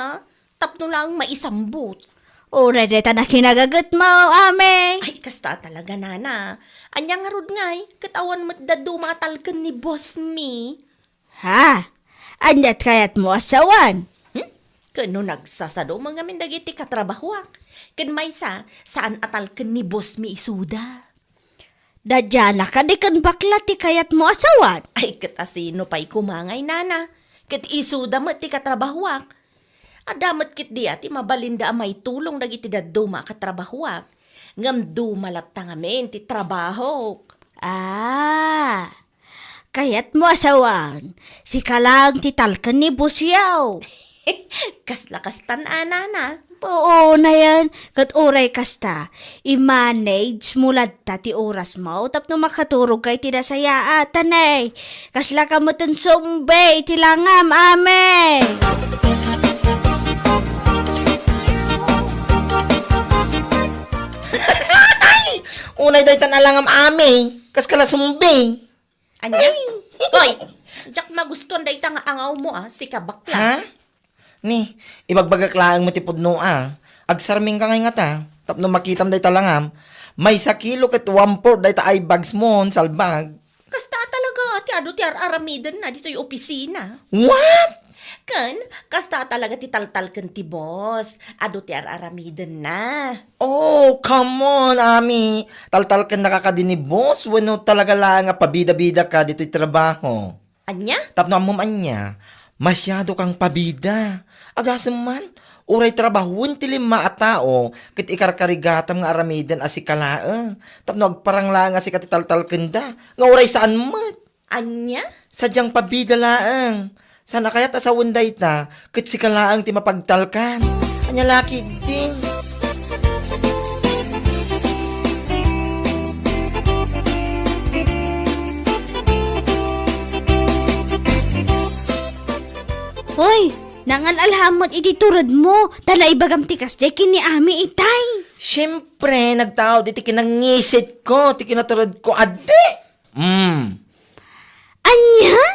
Tapno laeng maisambut. Uray dayta nakinagagetmo, Amay. Ay, kasta talaga, nana. Ania ngarud ngay, ket awan met dadduma a talken ni Boss Mi. Ha? Aniat kayatmo a sawen? Hmm? Ket no nagsasado met ngamin dagiti katrabahoak. Ken maysa, saan a talken ni Boss Mi isuda. Dadiana kadi ken bakla ti kayatmo a sawen? Ay, ket asino pay koma ngay, nana? Ket isuda met ti katrabahoak. Adda met ketdi a ti mabalinda a maitulong dagiti dadduma a katrabahoak. Ngem duma latta ngamin ti trabahok. Ah, kayatmo a sawen, sika laeng ti talken ni Boss Yaw. Kasla kastan a, nana? Oo, nayan. Ket uray kasta, i-manage mo latta ti orasmo tapno makaturogka iti nasayaat, a ne. Kasla ka met ti sumbi iti langam, Amay. Unay daytan a langam, Amay. Kaskala sumbi. Ania? Ay! Hoy! Diak magustuan dayta nga angawmo, a, sika bakla. Ha? Ni, ibagbagak laeng met ti pudno, a. Agsarmingka ngay ngata, tapno makitam dayta langam. Maysa kilo ket one-fourth dayta eye bags mo, salbag. Kasta talaga ti adu ti ar-aramidenna ditoy opisina. What? Ken, kasta talaga ti taltalken ti boss. Adu ti ar-aramidenna. Oh, come on, Ami. Taltalkennaka kadi ni boss wenno talaga laeng a pabida-bidaka ditoy trabaho? Ania? Tapno ammom ania, masiado kang pabida. Agasem man, uray trabahoen ti lima a tao ket ikarkarigatam nga aramiden a sika laeng. Tapno agparang laeng a sika ti taltalkenda, nga uray saan met. Ania? Sadiang pabida laeng. Saan a kayat a sawen dayta, ket sika laeng ti mapagtalkan. Ania la ketdin? Hoy, nangal-alhammet iti turedmo, ta naibagam ti kasdiay ken ni Ami itay. Siempre, nagtaud iti kinangisitko, ti kinaturedko, adi. Mm. Ania?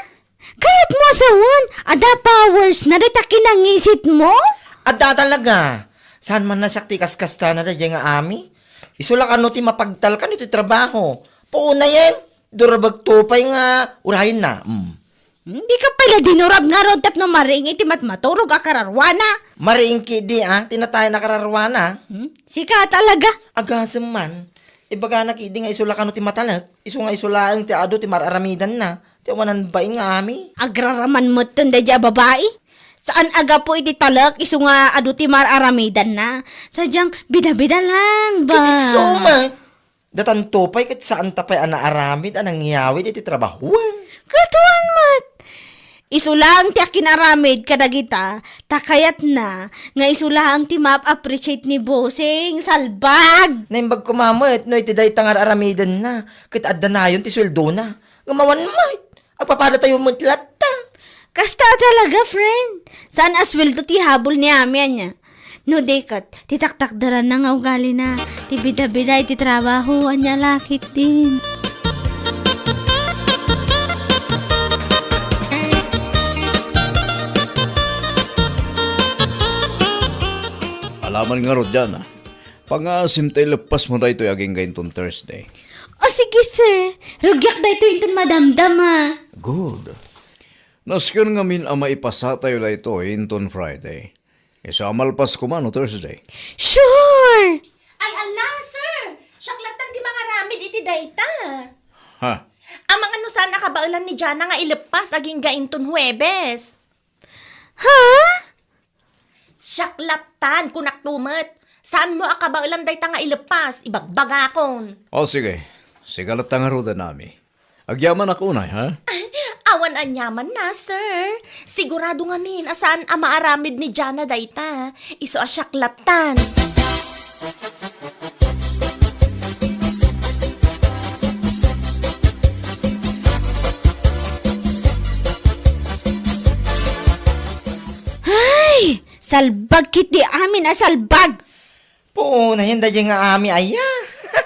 Kayatmo a sawen, adda powersna dayta kinangisitmo? Adda talaga. Saan man a siak ti kaskastana daydiay nga ami? Isu la kano ti mapagtalkan iti trabaho. Puonayen, durabagto pay nga urayenna. Mm. Hmm, dika pay la dinurab ngarud tapno mariing iti matmaturog a kararwana. Mariing ketdi, a, ti natayen a kararwana. Hmm? Sika talaga. Agasem man. Ibagana ketdi nga isu la kano ti matalek. Isu nga isu laeng ti adu ti mar-aramidanna. Ti awanan bain nga ami. Agraraman metten daydiay a babai. Saan a gapu iti talek, isu nga adu ti mar-aramidanna. Sadiay bida-bida lang, ba? Ket isu met. Datanto pay ket saanta pay a naaramid a nangyawid iti trabahoen. Ket wen met. Isu laeng ti akinaramid kadagita, ta kayatna nga isu laeng ti maap-appreciate ni Bossing. Salbag! Naimbag koma met no iti dayta nga ar-aramidenna, ket adda nayon ti sueldona. Ngem awan met. Agpapadatayo met latta. Kasta talaga, friend. Saan a sueldo ti habol ni Ami, ania? No di ket, ti taktakderanna nga ugalina, ti bida-bida iti trabaho, ania la ketdin. Alaman ngarud, Jana. Pangaasim ta ileppasmo daytoy agingga inton Thursday. O, sige, sir. Rugiak daytoy inton madamdama. Good. Nasken ngamin a maipasatayo daytoy inton Friday. Isu a malpas koma no Thursday. Sure! Ay, ala, sir! Siak lattan ti mangaramid iti dayta. Ha? Amangan no saan a kabaelan ni Jana nga ileppas agingga inton Huwebes. Ha? Siak lattan, kunak to met. Saanmo a kabaelan dayta nga ileppas, ibagbagakon. O, sige. Sika latta ngaruden, Ami. Agyamanak unay, ha? Ay, awan aniamanna, sir. Sigurado ngamin a saan a maaramid ni Jana dayta. Isu a siak lattan. Ay! Salbag ketdi amin a salbag! Puonayen daydiay nga Ami aya.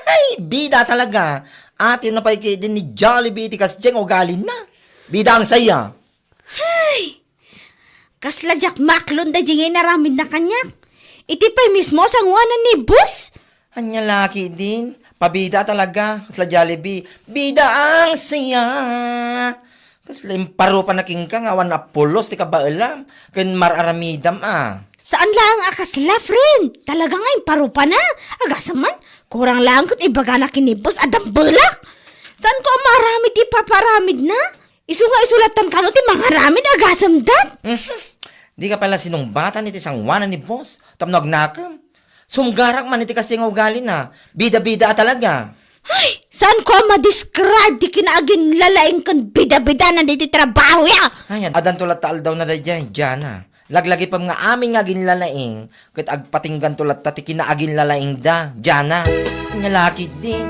Ay, bida talaga. Atiyonda pay ketdi ni Jollibee iti kasdiay nga ugalina. Bida ang saya. Ay! Kasla diak maaklon daydiay nga inaramidna kaniak. Iti pay mismo a sangoanan ni boss. Ania la ketdin, pabida talaga, kasla Jollibee. Bida ang saya. Kasla imparupana kenka nga awan a pulos ti kabaelam, ken mar-aramidam a. Saan laeng a kasla, friend. Talaga nga imparupana. Agasem man, kurang laeng ket ibagana ken ni boss a dambelak. Saanko a maaramid ti ipapaaramidna? Isu nga isu lattan kano ti mangaramid, agasem dat? Mhm. Dika pay la sinungbatan iti sangoanan ni boss, tapno agnakem. Sumgarak man iti kasdiay nga ugalina. Bida-bida a talaga. Ay, saanko a ma-describe ti kinaaginlalaing ken bida-bidana ditoy trabahoya? Ay, ad-, addanto latta aldawna daydiay, Jana. Laglagipem nga amin nga aginlalaing, ket agpatingganto latta ti kinaaginlalaingda, Jana. Ania la ketdin.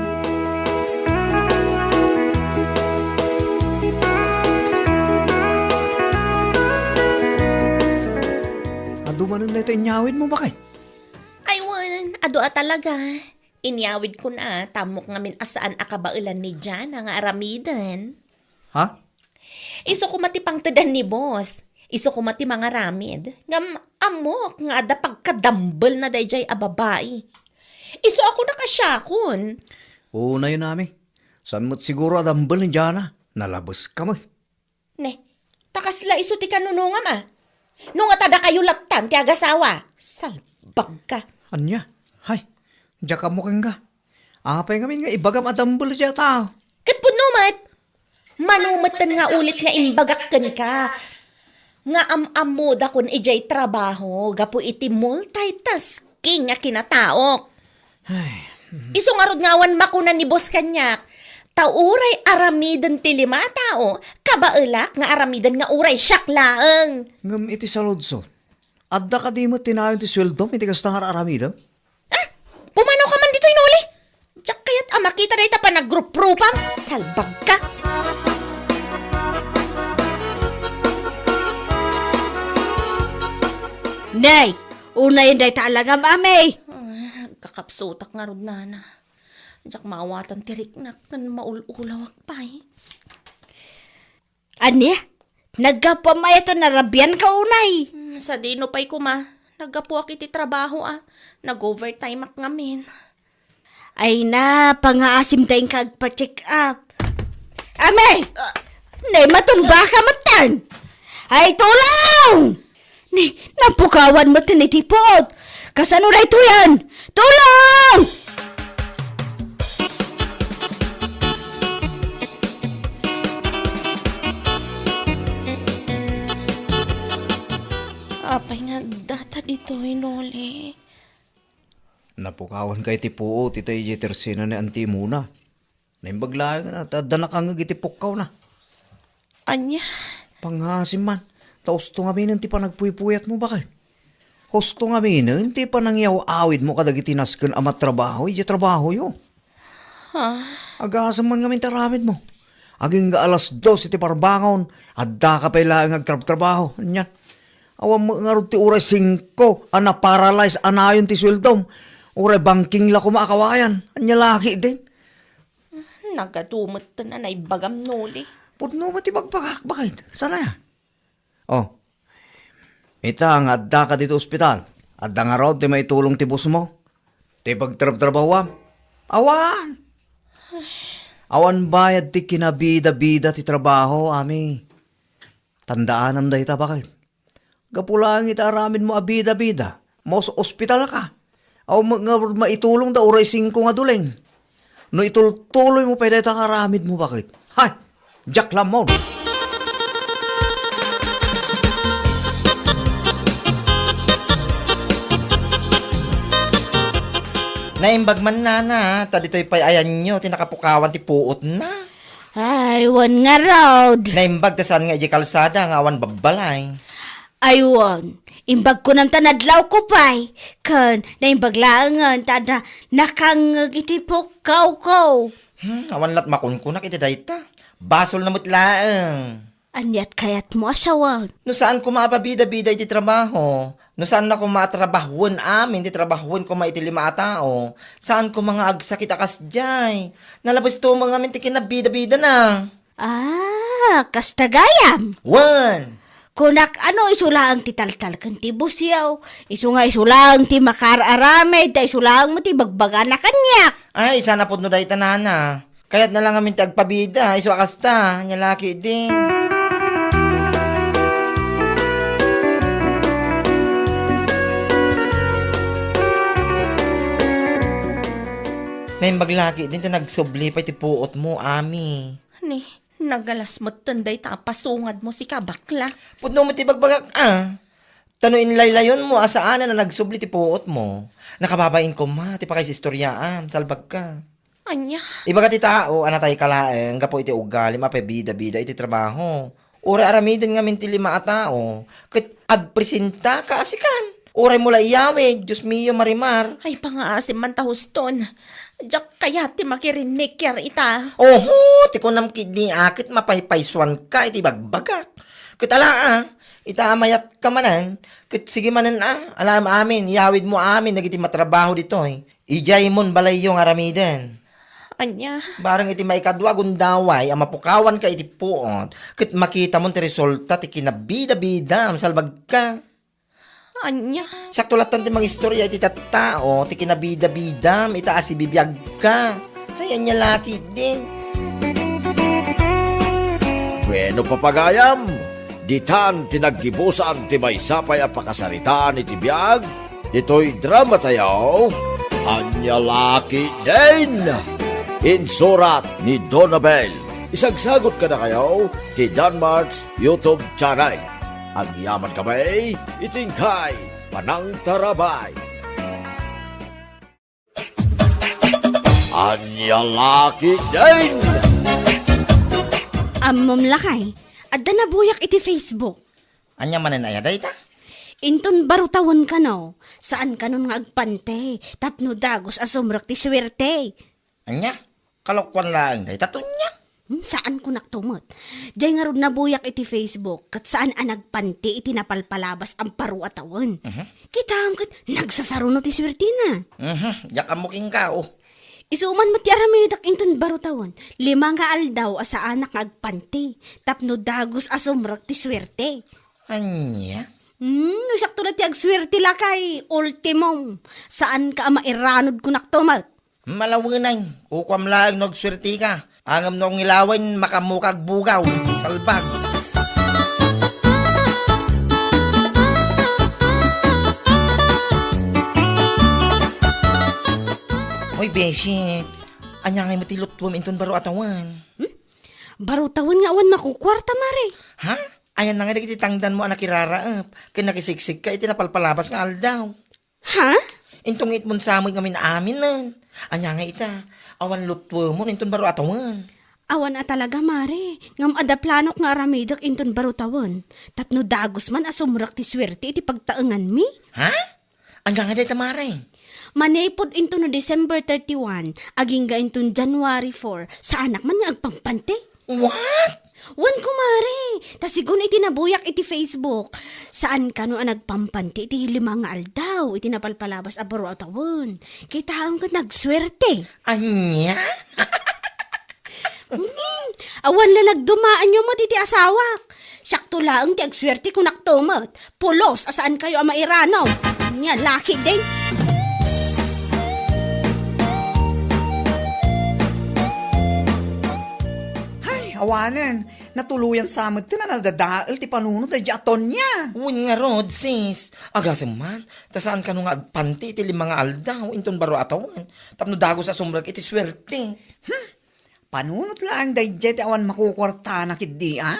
Adu manen dayta inyawidmo, baket? Ay, wen, adu a talaga. Inyawidkon a, ta ammok ngamin a saan a kabaelan ni Jana nga aramiden. Ha? Isu koma ti pangtedan ni boss. Isu koma ti mangaramid. Ngem ammok nga adda pagkadambelna daydiay a babai. Isu a kunak a siakon. Unayen, Ami. Saan met siguro a dambel ni Jana? Nalabeska met. Ne, ta kasla isu ti kanunongam a. No ngata dakayo lattan ti agasawa, salbagka. Ania? Hay, diak ammo kenka. Apay ngamin nga ibagam a dambel dayta a tao? Ket pudno met. Mano metten nga ulit nga imbagak kenka nga am-ammodakon idiay trabaho gapu iti multitasking a kinataok. Ay, mhm. Isu ngarud nga awan makuna ni boss kaniak, ta uray aramiden ti lima a tao, kabaelak nga aramiden nga uray siak laeng. Ngem iti saludsod, adda kadi met ti nayon ti sueldom iti kasta nga ar-aramidem? Ah, pumanaw ka man ditoy, Noli. Diak kayat a makita dayta panagrupropam. Salbagka. Nay, unayen dayta a langam, Ami. Ah, Kakapsutak ngarud, nana. Diak maawatan ti riknak ken maul-ulawak pay. Ania? Naggapuam aya ta narabianka unay? Hmm, sadino pay koma? Naggapuak iti trabaho a. Nag-overtimeak ngamin. Ay na, pangaasim da inka agpa-check up. Ame! Ah. Nay, matumbaka metten! Ay, tulong! Ni, napukawan metten iti puot. Kasano daytoyen? Tulong! Apay nga data ditoy, Noli? Napukawanka iti puot, ita idiay tersena ni Auntie Mona. Naimbag laeng ta adda nakangngeg iti pukkawna. Ania? Pangngaasim man, ta husto ngaminen ti panagpuypuyatmo, baket. Husto ngaminen ti panangyaw-awidmo kadagiti nasken a matrabaho idiay trabahoyo. Ha? Agasem man ngamin ti aramidmo. Agingga alas dos iti parbangon, addaka pay laeng agtrabtrabaho. Ania? Awan met ngarud ti uray singko a naparalyze a nayon ti sueldom. Uray bangking la koma a kawayan. Ania la ketdin? Nagadu metten a naibagam, Noli. Pudno met ti bagbagak, baket. Saan aya? Oh. Ita nga addaka ditoy ospital. Adda ngarud ti maitulong ti bossmo? Ti pagtrabtrabahuam? Awan. Awan bayad ti kinabidabida ti trabaho, Ami. Tandaanam dayta, baket. Gapu laeng iti aramidmo a bida-bida, maus-ospitalka. Awan met nga maitulongda uray singko nga duleng. No itultuloymo pay dayta nga aramidmo, baket. Hay! Diak lammon! Naimbag man, nana, ta ditoy pay ayanyo ti nakapukawan ti puotna. Ay, wen ngarud. Naimbag ta saan nga idiay kalsada nga awan babbalay. Ay, wen. Imbag kunam ta nadlawko pay. Ken, naimbag laengen ta adda nakangngeg iti pukkawko. Hmm, awan lat makunkunak iti dayta. Basolna met laeng. Aniat kayatmo a sawen? No saan koma a pabida-bida iti trabaho, no saan na koma a trabahoen amin ti trabahoen koma iti lima a tao, saan koma nga agsakit a kasdiay. Nalabesto met ngamin ti kinabida-bidana. Ah, kasta gayam? Wen! Kunak, ano, isu laeng ti taltalken ti busyo. Isu nga isu laeng ti makaar-aramid, ta isu laeng met ti bagbagana kaniak. Ay, saan a pudno dayta, nana. Kayatna la ngamin ti agpabida, isu a kasta, ania la ketdin. Naimbag la ketdin ta nagsubli pay ti puotmo, Ami. Ni, nagalas metten dayta a pasungadmo sika, bakla. Pudno met ti bagbagak, a. Ta no inlaylayonmo a saanen a nagsubli ti puotmo, nakababain koma ti pakaisistoriaam, salbagka. Ania? Ibaga ti tao a natayka laeng gapu iti ugalim a pabida-bida iti trabaho. Uray aramiden ngamin ti lima a tao, ket agpresentaka a sikan. Uraymo la iyawid, Dios mio, Marimar. Ay, pangngaasim man ta huston. Diak kayat ti makirinnikiar ita. Oho, ti kunam ketdi a ket mapaypaysuanka iti bagbagak. Ket ala, a, ita a mayatka manen, ket sige manen, a, alaem amin, iyawidmo amin dagiti matrabaho ditoy. Idiaymon balayyo nga aramiden. Ania? Bareng iti maikadua a gundaway a mapukawanka iti puot, ket makitamon ti resulta ti kinabida-bidam, salbagka. Ania? Siakto lattan ti mangistorya iti tattao ti kinabida-bidam ita a sibibiagka. Ay, ania la ketdi? Bueno, papagayam, ditan ti naggibusan ti maysa pay a pakasaritaan iti biag ditoy dramatayo, Ania la ketdin? Insurat ni Donabel. Isagsagot kadakayo ti Danmart's YouTube channel. Agyaman kami iti inkay panangtarabay. Ania la ketdin? Ammom lakay, adda nabuyak iti Facebook. Ania manen aya dayta? Inton baro tawen kano, saan kanon nga agpante, tapno dagus a sumrek ti suerte. Ania? Kalokuan laeng dayta, Tonia? Hmm, saan kunakto met. Jay ngarud nabuyak iti Facebook, ket saan a nagpanti iti napalpalabas a baro a tawen. Mhm. Kitaem ket nagsasaruno ti suertena. Mhm, diak ammo kenka, oh. Isu man met ti aramidek inton baro tawen, lima nga aldaw a saanak nga agpanti, tapno dagus a sumrek ti suerte. Ania? Hmm, no siakto la ti agsuerte lakay, ultimum. Saanka a mairanod kunakto met. Malawenay, kukuam laeng no agsuerteka. Ngem no ngilawen, makaammoka agbugaw. Salbag. Hoy, Beshi, ania ngay met ti luttuem inton baro a tawen? Hmm? Baro tawen nga awan makukuarta, Mare. Ha? Ayanna ngay dagiti tangdanmo a nakiraraep ken nakisiksik ka iti napalpalabas nga aldaw. Ha? Inton nga itmon sa met ngamin aminen. Ania nga ita, awan luttuemon inton baro a tawen. Awan a talaga, Mare. Ngem adda planok nga aramidek inton baro tawen. Tapno dagus man a sumrek ti suerte iti pagtaenganmi. Ha? Ania nga dayta, Mare? Manipud inton no December thirty-one, agingga inton January four, saanak man nga agpampanti. What? Wen, kumare, ta sigun iti nabuyak iti Facebook, saan kano a nagpampanti iti lima nga aldaw iti napalpalabas a baro a tawen. Kitaem ket nagsuerte. Ania? Hmm, awan la nagdumaanyo met iti asawak. Siakto laeng ti agsuerte kunakto met. Pulos a saan kayo a mairano. Nia, laki din. Hay, awanen. Natuloyan sa met ti nadadael ti panunot daydi a Tonia. Wen ngarud, sis. Agasem man, ta saan kano nga agpanti iti lima nga aldaw inton baro a tawen. Tapno dagus a sumrek iti suerte. Hmm. Panunot laeng daydiay ti awan makukuartana ketdi, a?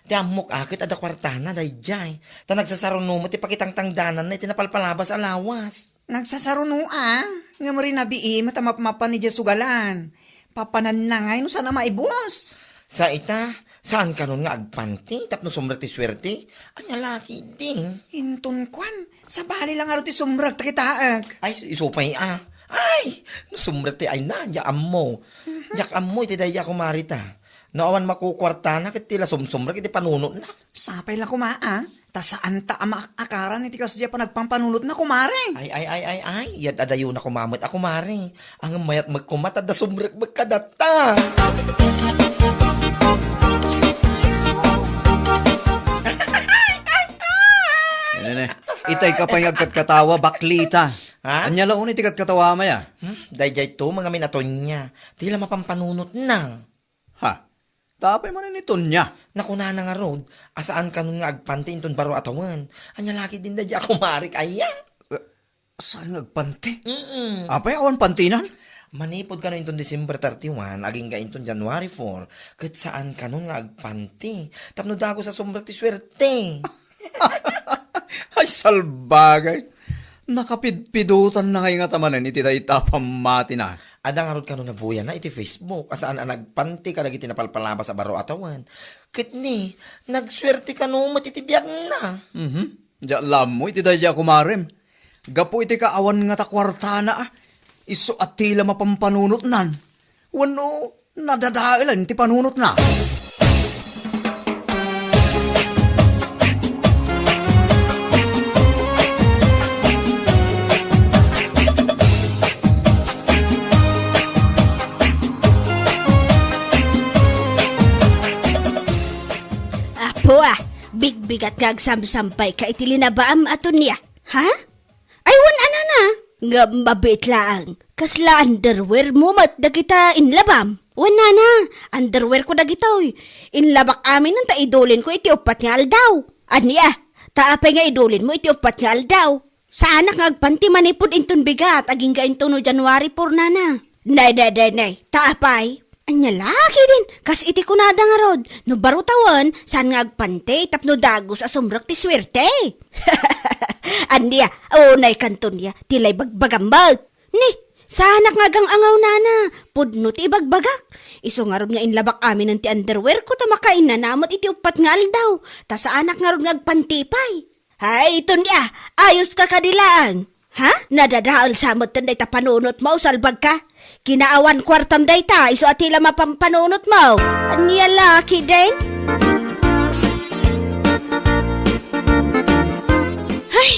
Ti ammok a ket adda kuartana daydiay, ta nagsasaruno met ti pakitangtangdananna iti napalpalabas a lawas. Nagsasaruno a, ngem rinabii met a mapmapan idiay sugalan. Papananna ngay no saan a maibus. Sa ita, saan kanon nga agpanti tapno sumrek ti suerte? Ania la ketdi? Inton kuan, sabali la ngarud ti sumrek ta kitaek. Ay, isu pay a. Ay, no sumrek ti ay na, diak ammo. Mhm. Diak ammo iti daydiay a kumare ta. No awan makukuartana ket ti la sumsumrek iti panunotna. Sapay la koma, a? Ta saanta a maak-akaran iti kasdiay a panagpampanunotna, kumare. Ay, ay, ay, ay, ay. Iyad adayona koma met a kumare. Ngem mayat met koma ta adda sumrek met kadata. Nene, itay ka pay nga agkatkatawa, baklita. Ha? Ania la unay ti katkatawa, maya? Hmm? Daydiay to, mga minatonya. Ti la mapampanunotna. Ha? Ta apay manen ni Tonia? Nakunana ngarud, a saan kanon nga agpanti inton baro a tawen. Ania la ketdin daydiay a kumarek aya? Eh, saan nga agpanti? Mm-mm. Apay awan pantinan? Manipud kano inton December thirty-one, agingga inton January four, ket saan kanon nga agpanti. Tapno dagus a sumrek ti suerte. Ay, salbagay. Nakapidpidotanna ngay ngata manen iti dayta a pammatina. Adda ngarud kano nabuyana iti Facebook a saan a nagpanti kadagiti napalpalabas a baro a tawen. Ket ni, nagsuerte kano met iti biagna. Mhm. Diak la ammo iti daydiay a kumarem. Gapu iti kaawan ngata kuartana, a, isu a ti la mapampanunotnan. Wenno, nadadaelan ti panunotna. Apo, a, bigbigat nga agsamsampay ka iti linabaam a Tonia. Ha? Ay, wen a nana, ngem mabiit laeng. Kasla underwear mo met dagita inlabam? Wen nana, underwear ko dagitoy. Inlabak aminen ta idulin ko iti uppat nga aldaw. Ania, ta apay nga idulin mo iti uppat nga aldaw? Saanak nga agpanti manipud inton bigat, agingga inton no January four nana. Nay, nay, nay, nay, ta apay? Ania la ketdin, kas iti kunada ngarud, no baro tawen, saan nga agpanti tapno dagus a sumrek ti suerte. Ania, unay kanton ya, ti la ibagbagam met. Ni, saanak nga agang-angaw nana, pudno ti ibagbagak. Isu ngarud nga inlabak aminen ti underwear ko ta makainana met iti uppat nga aldaw, ta saanak ngarud nga agpanti pay. Hay, Tonia, ayos ka kadi laeng. Ha? Nadadael sa metten dayta panunot mo, salbag ka? Kinaawan kuartam dayta, isu a ti la mapampanunotmo. Ania la ketdin? Hay,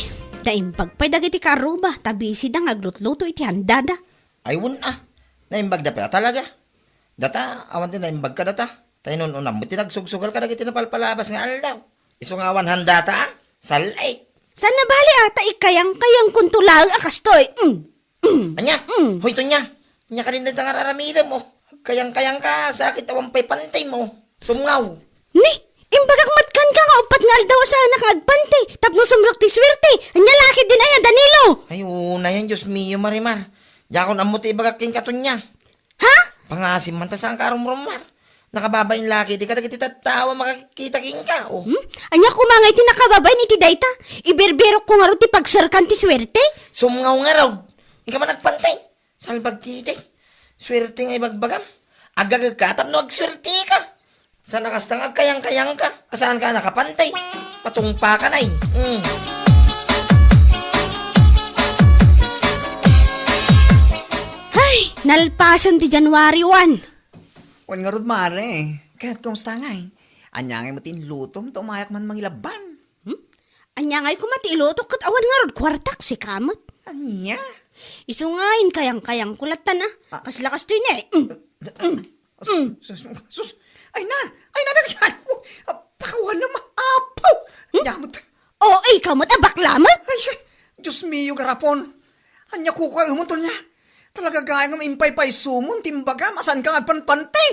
naimbag pay dagiti karruma, ta busy da nga aglutluto iti handada. Ay, wen a. Naimbagda pay a talaga. Data, awan ti naimbag kadata. Ta inun-unam met ti nagsugsugal kadagiti napalpalabas nga aldaw. Isu nga awan handata, a? Sal-it. Saan nabali a, ta ikayang-kayangkonto laeng a kastoy. Mm. Mm. Ania? Mm. Hoy, Tonia. Ania kadin dayta nga ar-aramidem, o? Agkayang-kayangka, sakit awan pay pantim, o. Sumngaw. Ni, imbagak met kenka nga uppat nga aldaw a saanak nga agpanti, tapno sumrek ti suerte. Ania la ketdin aya, Danilo? Ay, unayen, Dios mio, Marimar. Diakon ammo ti ibagak kenka, Tonia. Ha? Pangasim man ta saanka a rumrummar. Nakababain la ketdi kadagiti tattao a makakita kenka, o. Hmm? Ania koma nga iti nakababain iti dayta? Ibirbirokko ngarud ti pagserkan ti suerte? Sumngaw ngarud. Inka man agpanti. Salbag ketdi. Suerte nga ibagbagam. Agagekka tapno agsuerteka. Saan a kasta nga agkayang-kayangka a saanka a nakapanti. Patungpakan ay. Mm. Hay, nalpasen ti January one. Wen ngarud, mare. Ket kumusta ngay? Ania ngay met ti inlutom ta umayak man mangilaban? Hmm? Ania ngay koma ti ilutok ket awan ngarud kuartak, sika met? Ania? Isu nga inkayang-kayangko lattan a. Ah. Kasla kastoy ne. Mm. Mm. Sus, Mm. sus, sus, sus. Ay na! Ay na, dati ako! Pakawan na maapaw! Hmm? Damot. O, ikaw met a bakla met? Ay, siya! Diyos mio, garapon! Ania kukuaemon, Tonia? Talaga gayam impaypaysomon ti imbagam a saanka nga agpanpanti!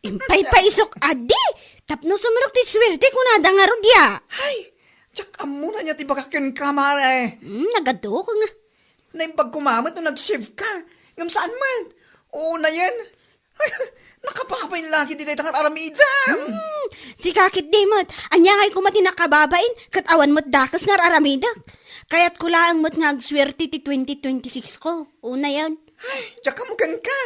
Impaypaysok adi! Tapno sumrek ti suerte, kunada ngarud ya! Ay! Diak ammo no ania ti ibagak kenka, mare! Hmm, nagadok nga. Naimbag koma met no nag-shave ka. Ngem saan met. Unayen. Nakababain la ketdi dayta nga ar-aramidem. Hmm, sika ketdi met. Ania ngay koma ti nakababain, ket awan met dakes nga ar-aramidek. Kayatko laeng met nga agsuerte ti twenty twenty-six ko. Unayen. Ay, diak ammo kenka.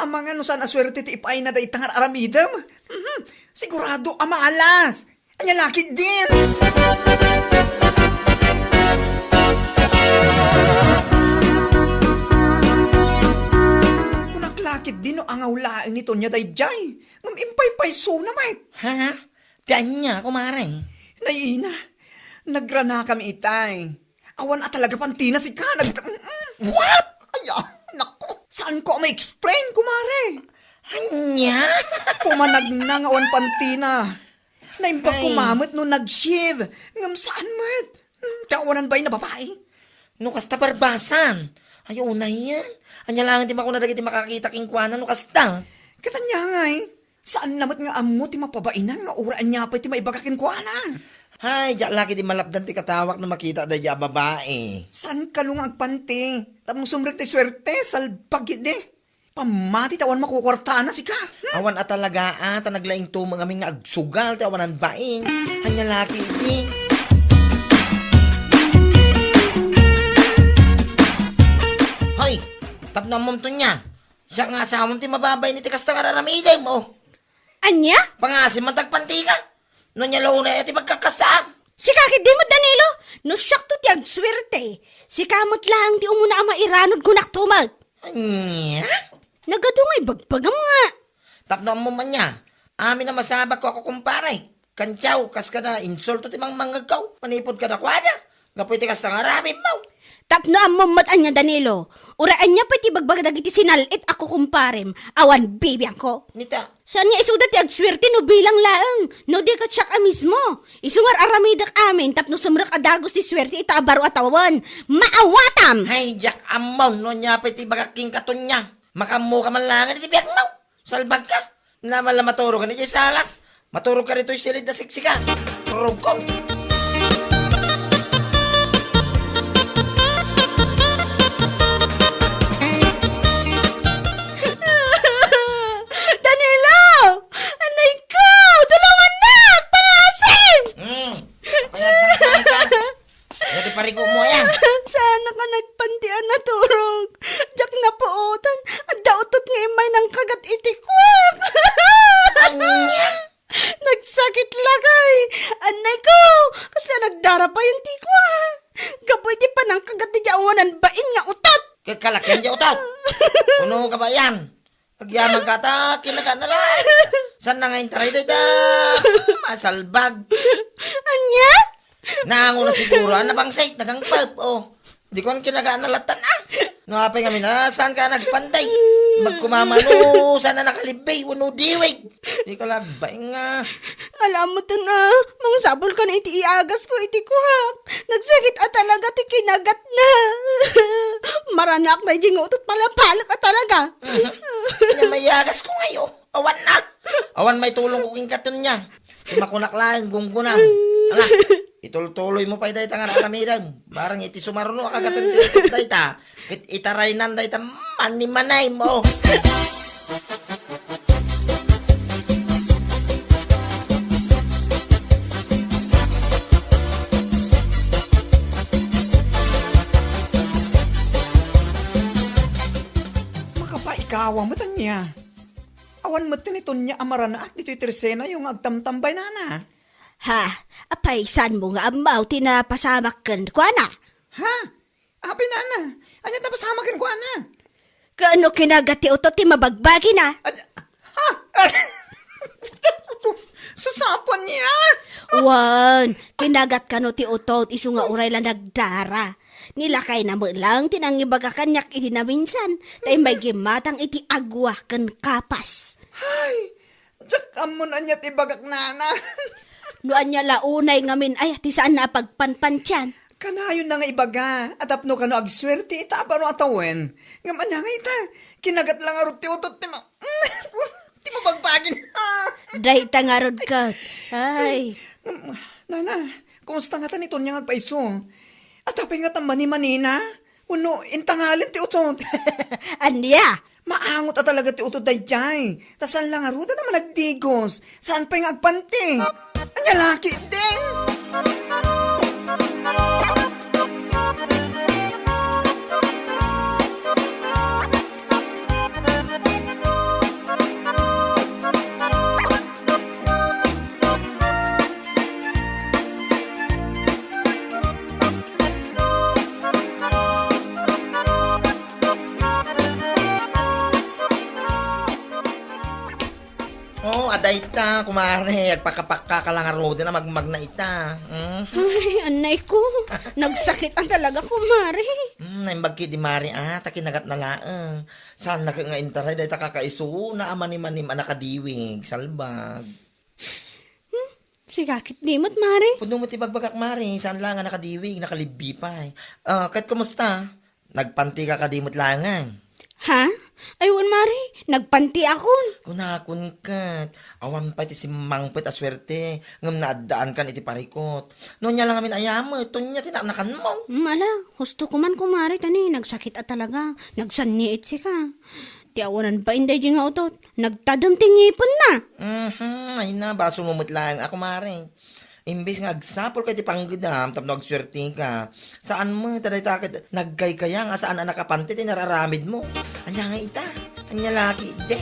Amangan no saan a suerte ti ipaayna dayta nga ar-aramidem. Mhm. Sigurado a malas. Ania la ketdin? Kunak la ketdin no angaw laeng ni Tonia daydiay, ngem impaypaysona met. Ha? Ti ania, kumare? Nay ina, nagranakami itay. Awan a talaga pantina sika, nag-, mm, mm. What? Ay, ah, naku, saanko a ma-explain, kumare. Ania? Pumanagna nga awan pantina. Naimbag Ay. Koma met no nag-shave. Ngem saan met? Hmm, ti awanan bain a babai? No kasta, barbasan. Ay, unayen. Ania laeng ti makuna dagiti makakita kenkuana no kasta? Ket ania ngay? Saanna met nga ammo ti mapabainan nga uray ania pay ti maibaga kenkuana. Ay, diak la ketdi malapdan ti katawak no makita daydiay a babai. Saan kano nga agpanti? Tapno sumrek ti suerte, salbag ketdi. Pammati ta awan makukuartana sika. Hmm? Awan a talaga, a, ta naglaing tumeng amin nga agsugal ti awanan bain. Ania la ketdi? Hoy! Tapno ammom, Tonia, siak nga asawam ti mababain iti kasta nga ar-aramidem, o. Ania? Pangasim man ta agpantika. No ania la unay a ti pagkakastaan? Sika ketdi met, Danilo, no siakto ti agsuerte, sika met laeng ti umuna a mairanod, kunakto met. Ania? Nagadu nga ibagbagam nga. Tapno ammom ania, amin a masabakko a kukumpare. Kantiaw, kas kada insulto ti mangmangngegko manipud kadakuada. Gapu iti kasta nga aramidmo. Tapno ammom met ania, Danilo, uray ania pay ti ibagbaga dagiti sinal-it a kukumparem, awan bibiangko. Nita. Saan nga isuda ti agsuerte no bilang laeng, no di ket siak a mismo. Isu nga ar-aramidek amin tapno sumrek a dagus ti suerte ita a baro a tawen. Maawatam! Hay, diak ammon no ania pay ti ibagak kenka, Tonia. Makaammoka man laengen iti biagmo. Salbagka. Naman la maturogan idiay salas. Maturogka ditoy silid a siksika. Turogko. Danilo! Anay ko! Tulungannak! Pangasim! Hmm. Pangasim ka. Dati parigo mo, ayan. Saan ka nagpanti a naturog? Diak napuotan. Adda utot nga immay nangkagat iti kuak. Ania? Nagsakit lakay. Anay ko, Payan. Agyaman ka ta, kinagana la. Saan na nga intaray dayta? Masalbag. Ania? Nango na siguro, ah, nabangsit, nagangpap, oh. Di ko ang kinagana latan, ah. No, apay kami na, saan ka nagpanday? Magkumamano, saan na nakalibay, wano diwig? Di ka lagbaing, ah. Alam mo to na, mangsapul ka na iti iagas ko, iti kuhak. Nagsakit a talaga ti kinagat na. Maranak na iti nga utot palapalak a talaga. Nya maiagas ko ngayo. Awan na. Awan may tulong ko king katon niya. Ti makunak laeng gunggunam. Ala, itultuloy mo pay dayta nga naaramidem. Barang iti sumaruno a kagaton ti dayta. Ket itaraynan dayta manimanay mo. Makapaikawa met ania. Awan met ti ni Tonya a maranaak ditoy tersenayo nga agtamtambay, nana. Ha? Apay, saan mo nga ammaw ti napasamak kenkuana? Ha? Apay, nana, ania ti napasamak kenkuana? Kaano kinagat ti utot ti mabagbagina? Ad-, ha? Susapo ania? Wen, kinagat kano ti utot isu nga uray la nagdara. Nilakayna met laeng ti nangibaga kaniak idi naminsan, ta immay gimmatang iti agua ken kapas. Ay, diak ammon ania ti ibagak, nana. No ania la unay ngamin, ay, ti saan na a pagpanpantian. Kanayon na nga ibaga, a tapno kano agsuerte ita a baro a tawen. Ngem ania nga ita, kinagat la ngarud ti utot ti ma-, ti mabagbagin. Dayta ngarud ket. Ay. Ngem, nana, kumusta ngata ni Tonya nga agpaiso? Apay ngata manimanina? Wenno intangalen ti utot? Ania? Maangot a talaga ti utot daydiay. Ta saan la ngarud a managdigos. Saan pay nga agpanti. Ania la ketdin? Oh, adda ita, kumare. Agpakapakka ka la ngaruden a magmagna ita. Mm. Ay, anay ko. Nagsakit a talaga, kumare. Mm, naimbag ketdi, mare, ah, ta kinagat na laeng. Saan na nga intaray dayta kakaisuna a manimanim a nakadiwig, salbag. Hmm? Sika ketdi met, mare? Pudno met ti bagbagak, mare. Saan la nga nakadiwig, nakalibbi pay. Ah, ket kumusta? Nagpantika kadi met laengen? Ha? Ay, wen, mare. Nagpantiakon. Kunakon ket, awan pay ti simmangpet a suerte, ngem naaddaankan iti parikot. No ania la ngamin a yamet, Tonya ti naanakanmo. Hmm, ala, husto koman, kumare, ta ni, nagsakit a talaga. Nagsanniit sika. Ti awanan pay daydi nga utot, nagtadem ti ngipenna. Mhm, ay na, basolmo met laeng a, kumare. Imbes nga agsapulka iti panggedam tapno agsuerteka, saan met ta dayta ket nagkaykayang a saan a nakapanti ti nararamidmo. Ania nga ita? Ania la ketdin?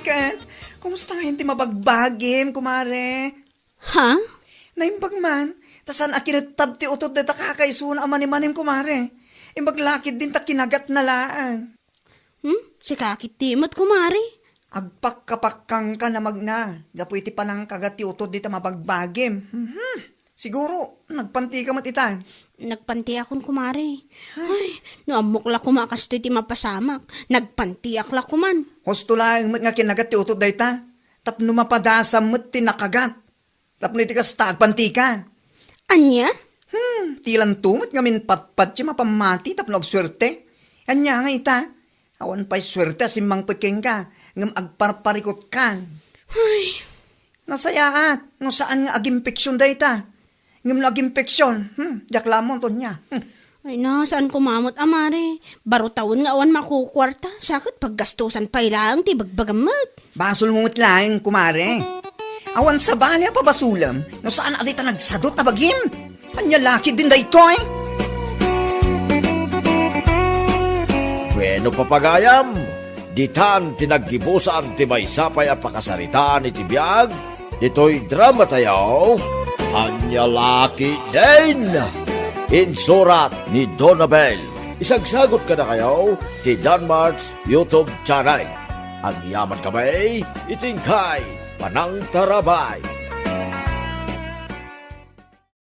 Ket, kumusta ngayen ti mabagbagim, kumare? Ha? Naimbag man, ta saan a kinettab ti utot dayta kakaisuna a manimanim, kumare. Imbag la ketdin ta kinagatna laeng. Hmm? Sika ketdi met, kumare? Agpakkapakkanka a magna, gapu iti panangkagat ti utot dayta mabagbagim. Mhm. Siguro, nagpantika met ita. Nagpantiakon, kumare. Ay, no ammok la koma a kastoy ti mapasamak, nagpantiak la koman. Husto laeng met nga kinagat ti utot dayta, tapno mapadasam met ti nakagat. Tapno iti kasta, agpantika. Ania? Hmm, ti lanto met ngamin patpat ti mapammati tapno agsuerte. Ania nga ita? Awan pay suerte a simmangpet kenka, ngem agparparikotkan. Ay. Nasayaat, no saan nga aginfeksion dayta. Ngem no aginfeksion, hmm, diak la ammo, Tonya. Hmm. Ay na, saan koma met a, mare? Baro tawen nga awan makukuarta, sa ket paggastosan pay laeng ti ibagbagam met. Basolmo met laeng, kumare. Awan sabali a pabasolem no saan a dayta nagsadut a bagim. Ania la ketdin daytoy? Bueno, papagayam, ditan ti naggibusan ti maysa pay a pakasaritaan iti biag ditoy drama tayo, Ania La Ketdin. Insurat ni Donabel. Isagsagot kadakayo ti Danmart's YouTube channel. Agyamankami iti inkay panangtarabay.